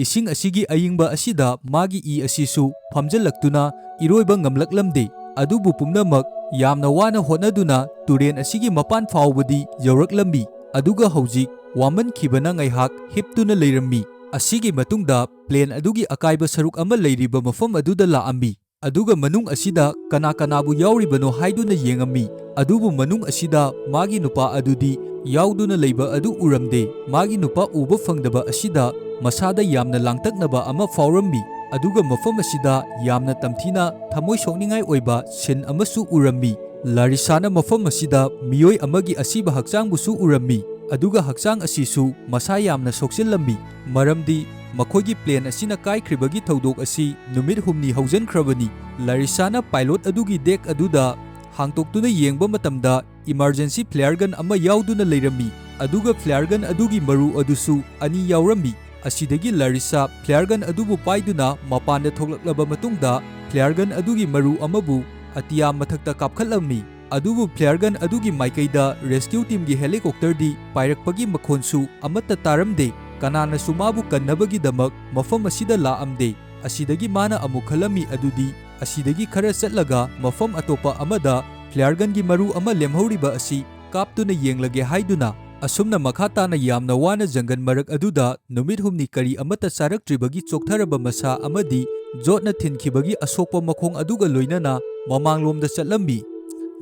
ꯏꯁꯤꯡ ꯑꯁꯤꯒꯤ ꯑꯏꯪꯕ ꯑꯁꯤꯗ ꯃꯥꯒꯤ ꯏ ꯑꯁꯤꯁꯨ ꯐꯝꯖꯤꯜꯂꯛꯇꯨꯅ ꯏꯔꯣꯏꯕ ꯉꯝꯂꯛꯂꯝꯗꯦ꯫ ꯑꯗꯨꯕꯨ ꯄꯨꯝꯅꯃꯛ ꯌꯥꯝꯅ ꯋꯥꯅ ꯍꯣꯠꯅꯗꯨꯅ ꯇꯨꯔꯦꯟ ꯑꯁꯤꯒꯤ ꯃꯄꯥꯟ ꯐꯥꯎꯕꯗꯤ ꯌꯧꯔꯛꯂꯝꯃꯤ꯫ ꯑꯗꯨꯒ ꯍꯧꯖꯤꯛ ꯋꯥꯃꯟꯈꯤꯕꯅ ꯉꯥꯏꯍꯥꯛ ꯍꯤꯞꯇꯨꯅ ꯂꯩꯔꯝꯃꯤ꯫ ꯑꯁꯤꯒꯤ ꯃꯇꯨꯡꯗ ꯄ꯭ꯂꯦꯟ ꯑꯗꯨꯒꯤ ꯑꯀꯥꯏꯕ ꯁꯔꯨꯛ ꯑꯃ ꯂꯩꯔꯤꯕ ꯃꯐꯝ ꯑꯗꯨꯗ ꯂꯥꯛꯑꯝꯃꯤ꯫ ꯑꯗꯨꯒ ꯃꯅꯨꯡ ꯑꯁꯤꯗ ꯀꯅꯥ ꯀꯅꯥꯕꯨ ꯌꯥꯎꯔꯤꯕꯅꯣ ꯍꯥꯏꯗꯨꯅ ꯌꯦꯡꯉꯝꯃꯤ꯫ ꯑꯗꯨꯕꯨ ꯃꯅꯨꯡ ꯑꯁꯤꯗ ꯃꯥꯒꯤ ꯅꯨꯄꯥ ꯑꯗꯨꯗꯤ ꯌꯥꯎꯗꯨꯅ ꯂꯩꯕ ꯑꯗꯨ ꯎꯔꯝꯗꯦ꯫ ꯃꯥꯒꯤ ꯅꯨꯄꯥ ꯎꯕ ꯐꯪꯗꯕ ꯑꯁꯤꯗ ꯃꯁꯥꯗ ꯌꯥꯝꯅ ꯂꯥꯡꯇꯛꯅꯕ ꯑꯃ ꯐꯥꯎꯔꯝꯃꯤ꯫ ꯑꯗꯨꯒ ꯃꯐꯝ ꯑꯁꯤꯗ ꯌꯥꯝꯅ ꯇꯝꯊꯤꯅ ꯊꯃꯣꯏ ꯁꯣꯛꯅꯤꯡꯉꯥꯏ ꯑꯣꯏꯕ ꯁꯤꯟ ꯑꯃꯁꯨ ꯎꯔꯝꯃꯤ꯫ ꯂꯥꯔꯤꯁꯥꯅ ꯃꯐꯝ ꯑꯁꯤꯗ ꯃꯤꯑꯣꯏ ꯑꯃꯒꯤ ꯑꯁꯤꯕ ꯍꯛꯆꯥꯡꯕꯨꯁꯨ ꯎꯔꯝꯃꯤ꯫ ꯑꯗꯨꯒ ꯍꯛꯆꯥꯡ ꯑꯁꯤꯁꯨ ꯃꯁꯥ ꯌꯥꯝꯅ ꯁꯣꯛꯆꯤꯜꯂꯝꯃꯤ꯫ ꯃꯔꯝꯗꯤ ꯃꯈꯣꯏꯒꯤ ꯄ꯭ꯂꯦꯟ ꯑꯁꯤꯅ ꯀꯥꯏꯈ꯭ꯔꯤꯕꯒꯤ ꯊꯧꯗꯣꯛ ꯑꯁꯤ ꯅꯨꯃꯤꯠ ꯍꯨꯝꯅꯤ ꯍꯧꯖꯤꯟꯈ꯭ꯔꯕꯅꯤ꯫ ꯂꯥꯔꯤꯁꯥꯅ ꯄꯥꯏꯂꯣꯠ ꯑꯗꯨꯒꯤ ꯗꯦꯛ ꯑꯗꯨꯗ ꯍꯥꯡꯗꯣꯛꯇꯨꯅ ꯌꯦꯡꯕ ꯃꯇꯝꯗ ꯏꯃꯔꯖꯦꯟꯁꯤ ꯐ꯭ꯂꯦꯌꯔ ꯒꯟ ꯑꯃ ꯌꯥꯎꯗꯨꯅ ꯂꯩꯔꯝꯃꯤ꯫ ꯑꯗꯨꯒ ꯐ꯭ꯂꯦꯌꯔ ꯒꯟ ꯑꯗꯨꯒꯤ ꯃꯔꯨ ꯑꯗꯨꯁꯨ ꯑꯅꯤ ꯌꯥꯎꯔꯝꯃꯤ꯫ ꯑꯁꯤꯗꯒꯤ ꯂꯥꯔꯤꯁꯥ ꯐ꯭ꯂꯦꯌꯔ ꯒꯟ ꯑꯗꯨꯕꯨ ꯄꯥꯏꯗꯨꯅ ꯃꯄꯥꯟꯗ ꯊꯣꯛꯂꯛꯂꯕ ꯃꯇꯨꯡꯗ ꯐ꯭ꯂꯦꯌꯔ ꯒꯟ ꯑꯗꯨꯒꯤ ꯃꯔꯨ ꯑꯃꯕꯨ ꯑꯇꯤꯌꯥ ꯃꯊꯛꯇ ꯀꯥꯞꯈꯠꯂꯝꯃꯤ꯫ ꯑꯗꯨꯕꯨ ꯐ꯭ꯂꯦꯌꯔ ꯒꯟ ꯑꯗꯨꯒꯤ ꯃꯥꯏꯀꯩꯗ ꯔꯦꯁꯀ꯭ꯌꯨ ꯇꯤꯝꯒꯤ ꯍꯦꯂꯤꯀꯣꯞꯇꯔꯗꯤ ꯄꯥꯏꯔꯛꯄꯒꯤ ꯃꯈꯣꯟꯁꯨ ꯑꯃꯠꯇ ꯇꯥꯔꯝꯗꯦ꯫ ꯀꯅꯥꯅꯁꯨ ꯃꯥꯕꯨ ꯀꯟꯅꯕꯒꯤꯗꯃꯛ ꯃꯐꯝ ꯑꯁꯤꯗ ꯂꯥꯛꯑꯝꯗꯦ꯫ ꯑꯁꯤꯗꯒꯤ ꯃꯥꯅ ꯑꯃꯨꯛ ꯈꯜꯂꯝꯃꯤ ꯑꯗꯨꯗꯤ ꯑꯁꯤꯗꯒꯤ ꯈꯔ ꯆꯠꯂꯒ ꯃꯐꯝ ꯑꯇꯣꯞꯄ ꯑꯃꯗ ꯐ꯭ꯂꯦꯌꯔ ꯒꯟꯒꯤ ꯃꯔꯨ ꯑꯃ ꯂꯦꯝꯍꯧꯔꯤꯕ ꯑꯁꯤ ꯀꯥꯞꯇꯨꯅ ꯌꯦꯡꯂꯒꯦ ꯍꯥꯏꯗꯨꯅ꯫ ꯑꯁꯨꯝꯅ ꯃꯈꯥ ꯇꯥꯅ ꯌꯥꯝꯅ ꯋꯥꯅ ꯖꯪꯒꯜ ꯃꯔꯛ ꯑꯗꯨꯗ ꯅꯨꯃꯤꯠ ꯍꯨꯝꯅꯤ ꯀꯔꯤ ꯑꯃꯠꯇ ꯆꯥꯔꯛꯇ꯭ꯔꯤꯕꯒꯤ ꯆꯣꯛꯊꯔꯕ ꯃꯁꯥ ꯑꯃꯗꯤ ꯖꯣꯠꯅ ꯊꯤꯟꯈꯤꯕꯒꯤ ꯑꯁꯣꯛꯄ ꯃꯈꯣꯡ ꯑꯗꯨꯒ ꯂꯣꯏꯅꯅ ꯃꯃꯥꯡꯂꯣꯝꯗ ꯆꯠꯂꯝꯃꯤ꯫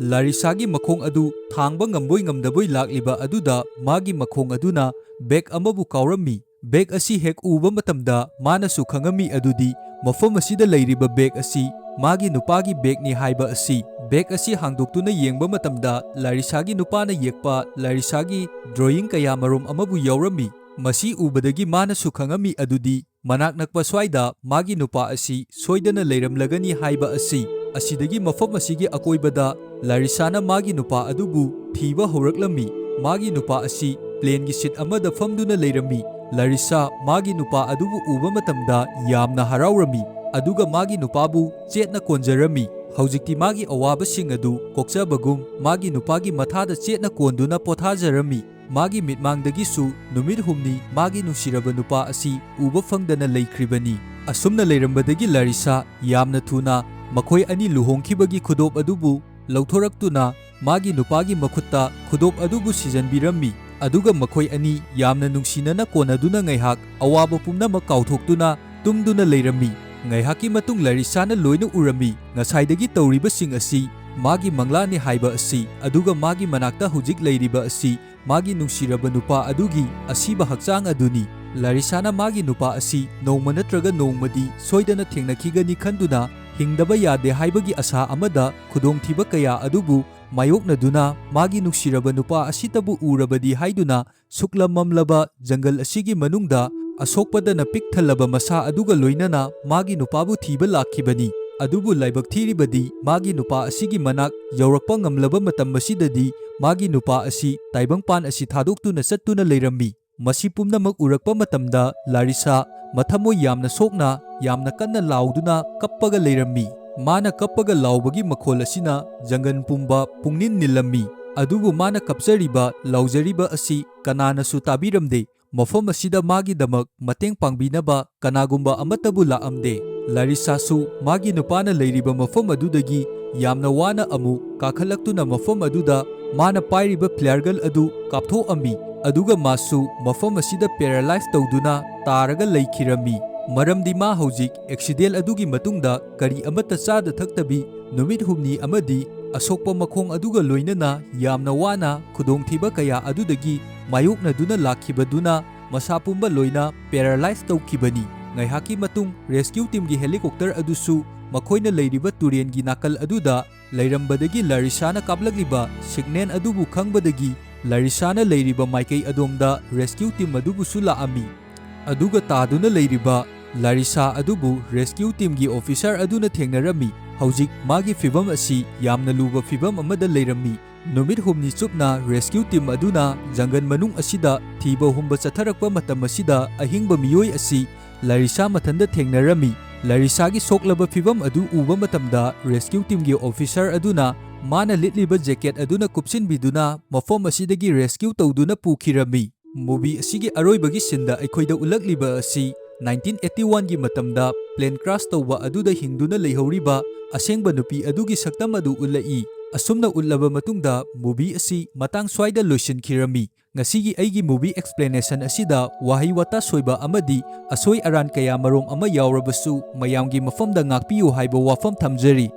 ꯂꯥꯔꯤꯁꯥꯒꯤ ꯃꯈꯣꯡ ꯑꯗꯨ ꯊꯥꯡꯕ ꯉꯝꯕꯣꯏ ꯉꯝꯗꯕꯣꯏ ꯂꯥꯛꯂꯤꯕ ꯑꯗꯨꯗ ꯃꯥꯒꯤ ꯃꯈꯣꯡ ꯑꯗꯨꯅ ꯕꯦꯒ ꯑꯃꯕꯨ ꯀꯥꯎꯔꯝꯃꯤ꯫ ꯕꯦꯒ ꯑꯁꯤ ꯍꯦꯛ ꯎꯕ ꯃꯇꯝꯗ ꯃꯥꯅꯁꯨ ꯈꯪꯉꯝꯃꯤ ꯑꯗꯨꯗꯤ ꯃꯐꯝ ꯑꯁꯤꯗ ꯂꯩꯔꯤꯕ ꯕꯦꯒ ꯑꯁꯤ ꯃꯥꯒꯤ ꯅꯨꯄꯥꯒꯤ ꯕꯦꯒꯅꯤ ꯍꯥꯏꯕ ꯑꯁꯤ꯫ ꯕꯦꯒ ꯑꯁꯤ ꯍꯥꯡꯗꯣꯛꯇꯨꯅ ꯌꯦꯡꯕ ꯃꯇꯝꯗ ꯂꯥꯔꯤꯁꯥꯒꯤ ꯅꯨꯄꯥꯅ ꯌꯦꯛꯄ ꯂꯥꯔꯤꯁꯥꯒꯤ ꯗ꯭ꯔꯣꯌꯤꯡ ꯀꯌꯥ ꯃꯔꯨꯝ ꯑꯃꯕꯨ ꯌꯥꯎꯔꯝꯃꯤ꯫ ꯃꯁꯤ ꯎꯕꯗꯒꯤ ꯃꯥꯅꯁꯨ ꯈꯪꯉꯝꯃꯤ ꯑꯗꯨꯗꯤ ꯃꯅꯥꯛ ꯅꯛꯄ ꯁ꯭ꯋꯥꯏꯗ ꯃꯥꯒꯤ ꯅꯨꯄꯥ ꯑꯁꯤ ꯁꯣꯏꯗꯅ ꯂꯩꯔꯝꯂꯒꯅꯤ ꯍꯥꯏꯕ ꯑꯁꯤ꯫ ꯑꯁꯤꯗꯒꯤ ꯃꯐꯝ ꯑꯁꯤꯒꯤ ꯑꯀꯣꯏꯕꯗ ꯂꯥꯔꯤꯁꯥꯅ ꯃꯥꯒꯤ ꯅꯨꯄꯥ ꯑꯗꯨꯕꯨ ꯊꯤꯕ ꯍꯧꯔꯛꯂꯝꯃꯤ꯫ ꯃꯥꯒꯤ ꯅꯨꯄꯥ ꯑꯁꯤ ꯄ꯭ꯂꯦꯟꯒꯤ ꯁꯤꯠ ꯑꯃꯗ ꯐꯝꯗꯨꯅ ꯂꯩꯔꯝꯃꯤ꯫ ꯂꯥꯔꯤꯁꯥ ꯃꯥꯒꯤ ꯅꯨꯄꯥ ꯑꯗꯨꯕꯨ ꯎꯕ ꯃꯇꯝꯗ ꯌꯥꯝꯅ ꯍꯔꯥꯎꯔꯝꯃꯤ, ꯑꯗꯨꯒ ꯃꯥꯒꯤ ꯅꯨꯄꯥꯕꯨ ꯆꯦꯠꯅ ꯀꯣꯟꯖꯔꯝꯃꯤ꯫ ꯍꯧꯖꯤꯛꯇꯤ ꯃꯥꯒꯤ ꯑꯋꯥꯕꯁꯤꯡ ꯑꯗꯨ ꯀꯣꯛꯆꯕꯒꯨꯝ ꯃꯥꯒꯤ ꯅꯨꯄꯥꯒꯤ ꯃꯊꯥꯗ ꯆꯦꯠꯅ ꯀꯣꯟꯗꯨꯅ ꯄꯣꯊꯥꯖꯔꯝꯃꯤ꯫ ꯃꯥꯒꯤ ꯃꯤꯠꯃꯥꯡꯗꯒꯤꯁꯨ ꯅꯨꯃꯤꯠ ꯍꯨꯝꯅꯤ ꯃꯥꯒꯤ ꯅꯨꯡꯁꯤꯔꯕ ꯅꯨꯄꯥ ꯑꯁꯤ ꯎꯕ ꯐꯪꯗꯅ ꯂꯩꯈ꯭ꯔꯤꯕꯅꯤ꯫ ꯑꯁꯨꯝꯅ ꯂꯩꯔꯝꯕꯗꯒꯤ ꯂꯥꯔꯤꯁꯥ ꯌꯥꯝꯅ ꯊꯨꯅ ꯃꯈꯣꯏ ꯑꯅꯤ ꯂꯨꯍꯣꯡꯈꯤꯕꯒꯤ ꯈꯨꯗꯣꯞ ꯑꯗꯨꯕꯨ ꯂꯧꯊꯣꯔꯛꯇꯨꯅ ꯃꯥꯒꯤ ꯅꯨꯄꯥꯒꯤ ꯃꯈꯨꯠꯇ ꯈꯨꯗꯣꯞ ꯑꯗꯨꯕꯨ ꯁꯤꯖꯟꯕꯤꯔꯝꯃꯤ꯫ ꯑꯗꯨꯒ ꯃꯈꯣꯏ ꯑꯅꯤ ꯌꯥꯝꯅ ꯅꯨꯡꯁꯤꯅꯅ ꯀꯣꯟꯅꯗꯨꯅ ꯉꯥꯏꯍꯥꯛ ꯑꯋꯥꯕ ꯄꯨꯝꯅꯃꯛ ꯀꯥꯎꯊꯣꯛꯇꯨꯅ ꯇꯨꯝꯗꯨꯅ ꯂꯩꯔꯝꯃꯤ꯫ ꯉꯥꯏꯍꯥꯛꯀꯤ ꯃꯇꯨꯡ ꯂꯥꯔꯤꯁꯥꯅ ꯂꯣꯏꯅ ꯎꯔꯝꯃꯤ꯫ ꯉꯁꯥꯏꯗꯒꯤ ꯇꯧꯔꯤꯕꯁꯤꯡ ꯑꯁꯤ ꯃꯥꯒꯤ ꯃꯪꯂꯥꯅꯤ ꯍꯥꯏꯕ ꯑꯁꯤ, ꯑꯗꯨꯒ ꯃꯥꯒꯤ ꯃꯅꯥꯛꯇ ꯍꯧꯖꯤꯛ ꯂꯩꯔꯤꯕ ꯑꯁꯤ ꯃꯥꯒꯤ ꯅꯨꯡꯁꯤꯔꯕ ꯅꯨꯄꯥ ꯑꯗꯨꯒꯤ ꯑꯁꯤꯕ ꯍꯛꯆꯥꯡ ꯑꯗꯨꯅꯤ꯫ ꯂꯥꯔꯤꯁꯥꯅ ꯃꯥꯒꯤ ꯅꯨꯄꯥ ꯑꯁꯤ ꯅꯣꯡꯃ ꯅꯠꯇ꯭ꯔꯒ ꯅꯣꯡꯃꯗꯤ ꯁꯣꯏꯗꯅ ꯊꯦꯡꯅꯈꯤꯒꯅꯤ ꯈꯟꯗꯨꯅ ꯍꯤꯡꯗꯕ ꯌꯥꯗꯦ ꯍꯥꯏꯕꯒꯤ ꯑꯁꯥ ꯑꯃꯗ ꯈꯨꯗꯣꯡꯊꯤꯕ ꯀꯌꯥ ꯑꯗꯨꯕꯨ ꯃꯥꯌꯣꯛꯅꯗꯨꯅ ꯃꯥꯒꯤ ꯅꯨꯡꯁꯤꯔꯕ ꯅꯨꯄꯥ ꯑꯁꯤꯇꯕꯨ ꯎꯔꯕꯗꯤ ꯍꯥꯏꯗꯨꯅ ꯁꯨꯛꯂꯝ ꯃꯝꯂꯕ ꯖꯪꯒꯜ ꯑꯁꯤꯒꯤ ꯃꯅꯨꯡꯗ ꯑꯁꯣꯛꯄꯗꯅ ꯄꯤꯛ ꯊꯜꯂꯕ ꯃꯁꯥ ꯑꯗꯨꯒ ꯂꯣꯏꯅꯅ ꯃꯥꯒꯤ ꯅꯨꯄꯥꯕꯨ ꯊꯤꯕ ꯂꯥꯛꯈꯤꯕꯅꯤ꯫ ꯑꯗꯨꯕꯨ ꯂꯥꯏꯕꯛ ꯊꯤꯔꯤꯕꯗꯤ ꯃꯥꯒꯤ ꯅꯨꯄꯥ ꯑꯁꯤꯒꯤ ꯃꯅꯥꯛ ꯌꯧꯔꯛꯄ ꯉꯝꯂꯕ ꯃꯇꯝ ꯑꯁꯤꯗꯗꯤ ꯃꯥꯒꯤ ꯅꯨꯄꯥ ꯑꯁꯤ ꯇꯥꯏꯕꯪꯄꯥꯟ ꯑꯁꯤ ꯊꯥꯗꯣꯛꯇꯨꯅ ꯆꯠꯇꯨꯅ ꯂꯩꯔꯝꯃꯤ꯫ ꯃꯁꯤ ꯄꯨꯝꯅꯃꯛ ꯎꯔꯛꯄ ꯃꯇꯝꯗ ꯂꯥꯔꯤꯁꯥ ꯃꯊꯃꯣꯏ ꯌꯥꯝꯅ ꯁꯣꯛꯅ ꯌꯥꯝꯅ ꯀꯟꯅ ꯂꯥꯎꯗꯨꯅ ꯀꯞꯄꯒ ꯂꯩꯔꯝꯃꯤ꯫ ꯃꯥꯅ ꯀꯞꯄꯒ ꯂꯥꯎꯕꯒꯤ ꯃꯈꯣꯜ ꯑꯁꯤꯅ ꯖꯪꯒꯜ ꯄꯨꯝꯕ ꯄꯨꯡꯅꯤꯜ ꯅꯤꯜꯂꯝꯃꯤ꯫ ꯑꯗꯨꯕꯨ ꯃꯥꯅ ꯀꯞꯆꯔꯤꯕ ꯂꯥꯎꯖꯔꯤꯕ ꯑꯁꯤ ꯀꯅꯥꯅꯁꯨ ꯇꯥꯕꯤꯔꯝꯗꯦ꯫ ꯃꯐꯝ ꯑꯁꯤꯗ ꯃꯥꯒꯤꯗꯃꯛ ꯃꯇꯦꯡ ꯄꯥꯡꯕꯤꯅꯕ ꯀꯅꯥꯒꯨꯝꯕ ꯑꯃꯠꯇꯕꯨ ꯂꯥꯛꯑꯝꯗꯦ꯫ ꯂꯥꯔꯤꯁꯥꯁꯨ ꯃꯥꯒꯤ ꯅꯨꯄꯥꯅ ꯂꯩꯔꯤꯕ ꯃꯐꯝ ꯑꯗꯨꯗꯒꯤ ꯌꯥꯝꯅ ꯋꯥꯅ ꯑꯃꯨꯛ ꯀꯥꯈꯠꯂꯛꯇꯨꯅ ꯃꯐꯝ ꯑꯗꯨꯗ ꯃꯥꯅ ꯄꯥꯏꯔꯤꯕ flare gun ꯑꯗꯨ ꯀꯥꯞꯊꯣꯛꯑꯝꯃꯤ꯫ ꯑꯗꯨꯒ ꯃꯥꯁꯨ ꯃꯐꯝ ꯑꯁꯤꯗ paralyze ꯇꯧꯗꯨꯅ ꯇꯥꯔꯒ ꯂꯩꯈꯤꯔꯝꯃꯤ꯫ ꯃꯔꯝꯗꯤ ꯃꯥ ꯍꯧꯖꯤꯛ accident ꯑꯗꯨꯒꯤ ꯃꯇꯨꯡꯗ ꯀꯔꯤ ꯑꯃꯠꯇ ꯆꯥꯗ ꯊꯛꯇꯕꯤ ꯅꯨꯃꯤꯠ ꯍꯨꯝꯅꯤ ꯑꯃꯗꯤ ꯑꯁꯣꯛꯄ ꯃꯈꯣꯡ ꯑꯗꯨꯒ ꯂꯣꯏꯅꯅ ꯌꯥꯝꯅ ꯋꯥꯅ ꯈꯨꯗꯣꯡꯊꯤꯕ ꯀꯌꯥ ꯑꯗꯨꯗꯒꯤ ꯃꯥꯌꯣꯛꯅꯗꯨꯅ ꯂꯥꯛꯈꯤꯕꯗꯨꯅ ꯃꯁꯥ ꯄꯨꯝꯕ ꯂꯣꯏꯅ paralyze ꯇꯧꯈꯤꯕꯅꯤ꯫ ꯉꯥꯏꯍꯥꯛꯀꯤ ꯃꯇꯨꯡ rescue teamꯒꯤ helicopter ꯑꯗꯨꯁꯨ ꯃꯈꯣꯏꯅ ꯂꯩꯔꯤꯕ ꯇꯨꯔꯦꯟꯒꯤ ꯅꯥꯀꯜ ꯑꯗꯨꯗ ꯂꯩꯔꯝꯕꯗꯒꯤ ꯂꯥꯔꯤꯁꯥꯅ ꯀꯥꯞꯂꯛꯂꯤꯕ signal ꯑꯗꯨꯕꯨ ꯈꯪꯕꯗꯒꯤ ꯂꯥꯔꯤꯁꯥꯅ ꯂꯩꯔꯤꯕ ꯃꯥꯏꯀꯩ ꯑꯗꯣꯝꯗ rescue team ꯑꯗꯨꯕꯨꯁꯨ ꯂꯥꯛꯑꯝꯃꯤ꯫ ꯑꯗꯨꯒ ꯇꯥꯗꯨꯅ ꯂꯩꯔꯤꯕ ꯂꯥꯔꯤꯁꯥ ꯑꯗꯨꯕꯨ rescue teamꯒꯤ officer ꯑꯗꯨꯅ ꯊꯦꯡꯅꯔꯝꯃꯤ꯫ ꯍꯧꯖꯤꯛ ꯃꯥꯒꯤ ꯐꯤꯚꯝ ꯑꯁꯤ ꯌꯥꯝꯅ ꯂꯨꯕ ꯐꯤꯚꯝ ꯑꯃꯗ ꯂꯩꯔꯝꯃꯤ꯫ ꯅꯨꯃꯤꯠ ꯍꯨꯝꯅꯤ ꯆꯨꯞꯅ rescue team ꯑꯗꯨꯅ ꯖꯪꯒꯜ ꯃꯅꯨꯡ ꯑꯁꯤꯗ ꯊꯤꯕ ꯍꯨꯝꯕ ꯆꯠꯊꯔꯛꯄ ꯃꯇꯝ ꯑꯁꯤꯗ ꯑꯍꯤꯡꯕ ꯃꯤꯑꯣꯏ ꯑꯁꯤ ꯂꯥꯔꯤꯁꯥ ꯃꯊꯟꯇ ꯊꯦꯡꯅꯔꯝꯃꯤ꯫ ꯂꯥꯔꯤꯁꯥꯒꯤ ꯁꯣꯛꯂꯕ ꯐꯤꯚꯝ ꯑꯗꯨ ꯎꯕ ꯃꯇꯝꯗ rescue teamꯒꯤ officer ꯑꯗꯨꯅ ꯃꯥꯅ ꯂꯤꯠꯂꯤꯕ jacket ꯑꯗꯨꯅ ꯀꯨꯞꯁꯤꯟꯕꯤꯗꯨꯅ ꯃꯐꯝ ꯑꯁꯤꯗꯒꯤ rescue ꯇꯧꯗꯨꯅ ꯄꯨꯈꯤꯔꯝꯃꯤ꯫ Movie ꯑꯁꯤꯒꯤ ꯑꯔꯣꯏꯕꯒꯤ sceneꯗ ꯑꯩꯈꯣꯏꯗ ꯎꯠꯂꯛꯂꯤꯕ ꯑꯁꯤ nineteen eighty oneꯒꯤ ꯃꯇꯝꯗ plane crash ꯇꯧꯕ ꯑꯗꯨꯗ ꯍꯤꯡꯗꯨꯅ ꯂꯩꯍꯧꯔꯤꯕ ꯑꯁꯦꯡꯕ ꯅꯨꯄꯤ ꯑꯗꯨꯒꯤ ꯁꯛꯇꯝ ꯑꯗꯨ ꯎꯠꯂꯛꯏ꯫ ꯑꯁꯨꯝꯅ ꯎꯠꯂꯕ ꯃꯇꯨꯡꯗ movie ꯑꯁꯤ ꯃꯇꯥꯡ ꯁ꯭ꯋꯥꯏꯗ ꯂꯣꯏꯁꯤꯟꯈꯤꯔꯝꯃꯤ꯫ ꯉꯁꯤꯒꯤ ꯑꯩꯒꯤ movie explanation ꯑꯁꯤꯗ ꯋꯥꯍꯩ ꯋꯥꯇꯥ ꯁꯣꯏꯕ ꯑꯃꯗꯤ ꯑꯁꯣꯏ ꯑꯔꯥꯟ ꯀꯌꯥ ꯃꯔꯣꯝ ꯑꯃ ꯌꯥꯎꯔꯕꯁꯨ ꯃꯌꯥꯝꯒꯤ ꯃꯐꯝꯗ ꯉꯥꯛꯄꯤꯌꯨ ꯍꯥꯏꯕ ꯋꯥꯐꯝ ꯊꯝꯖꯔꯤ꯫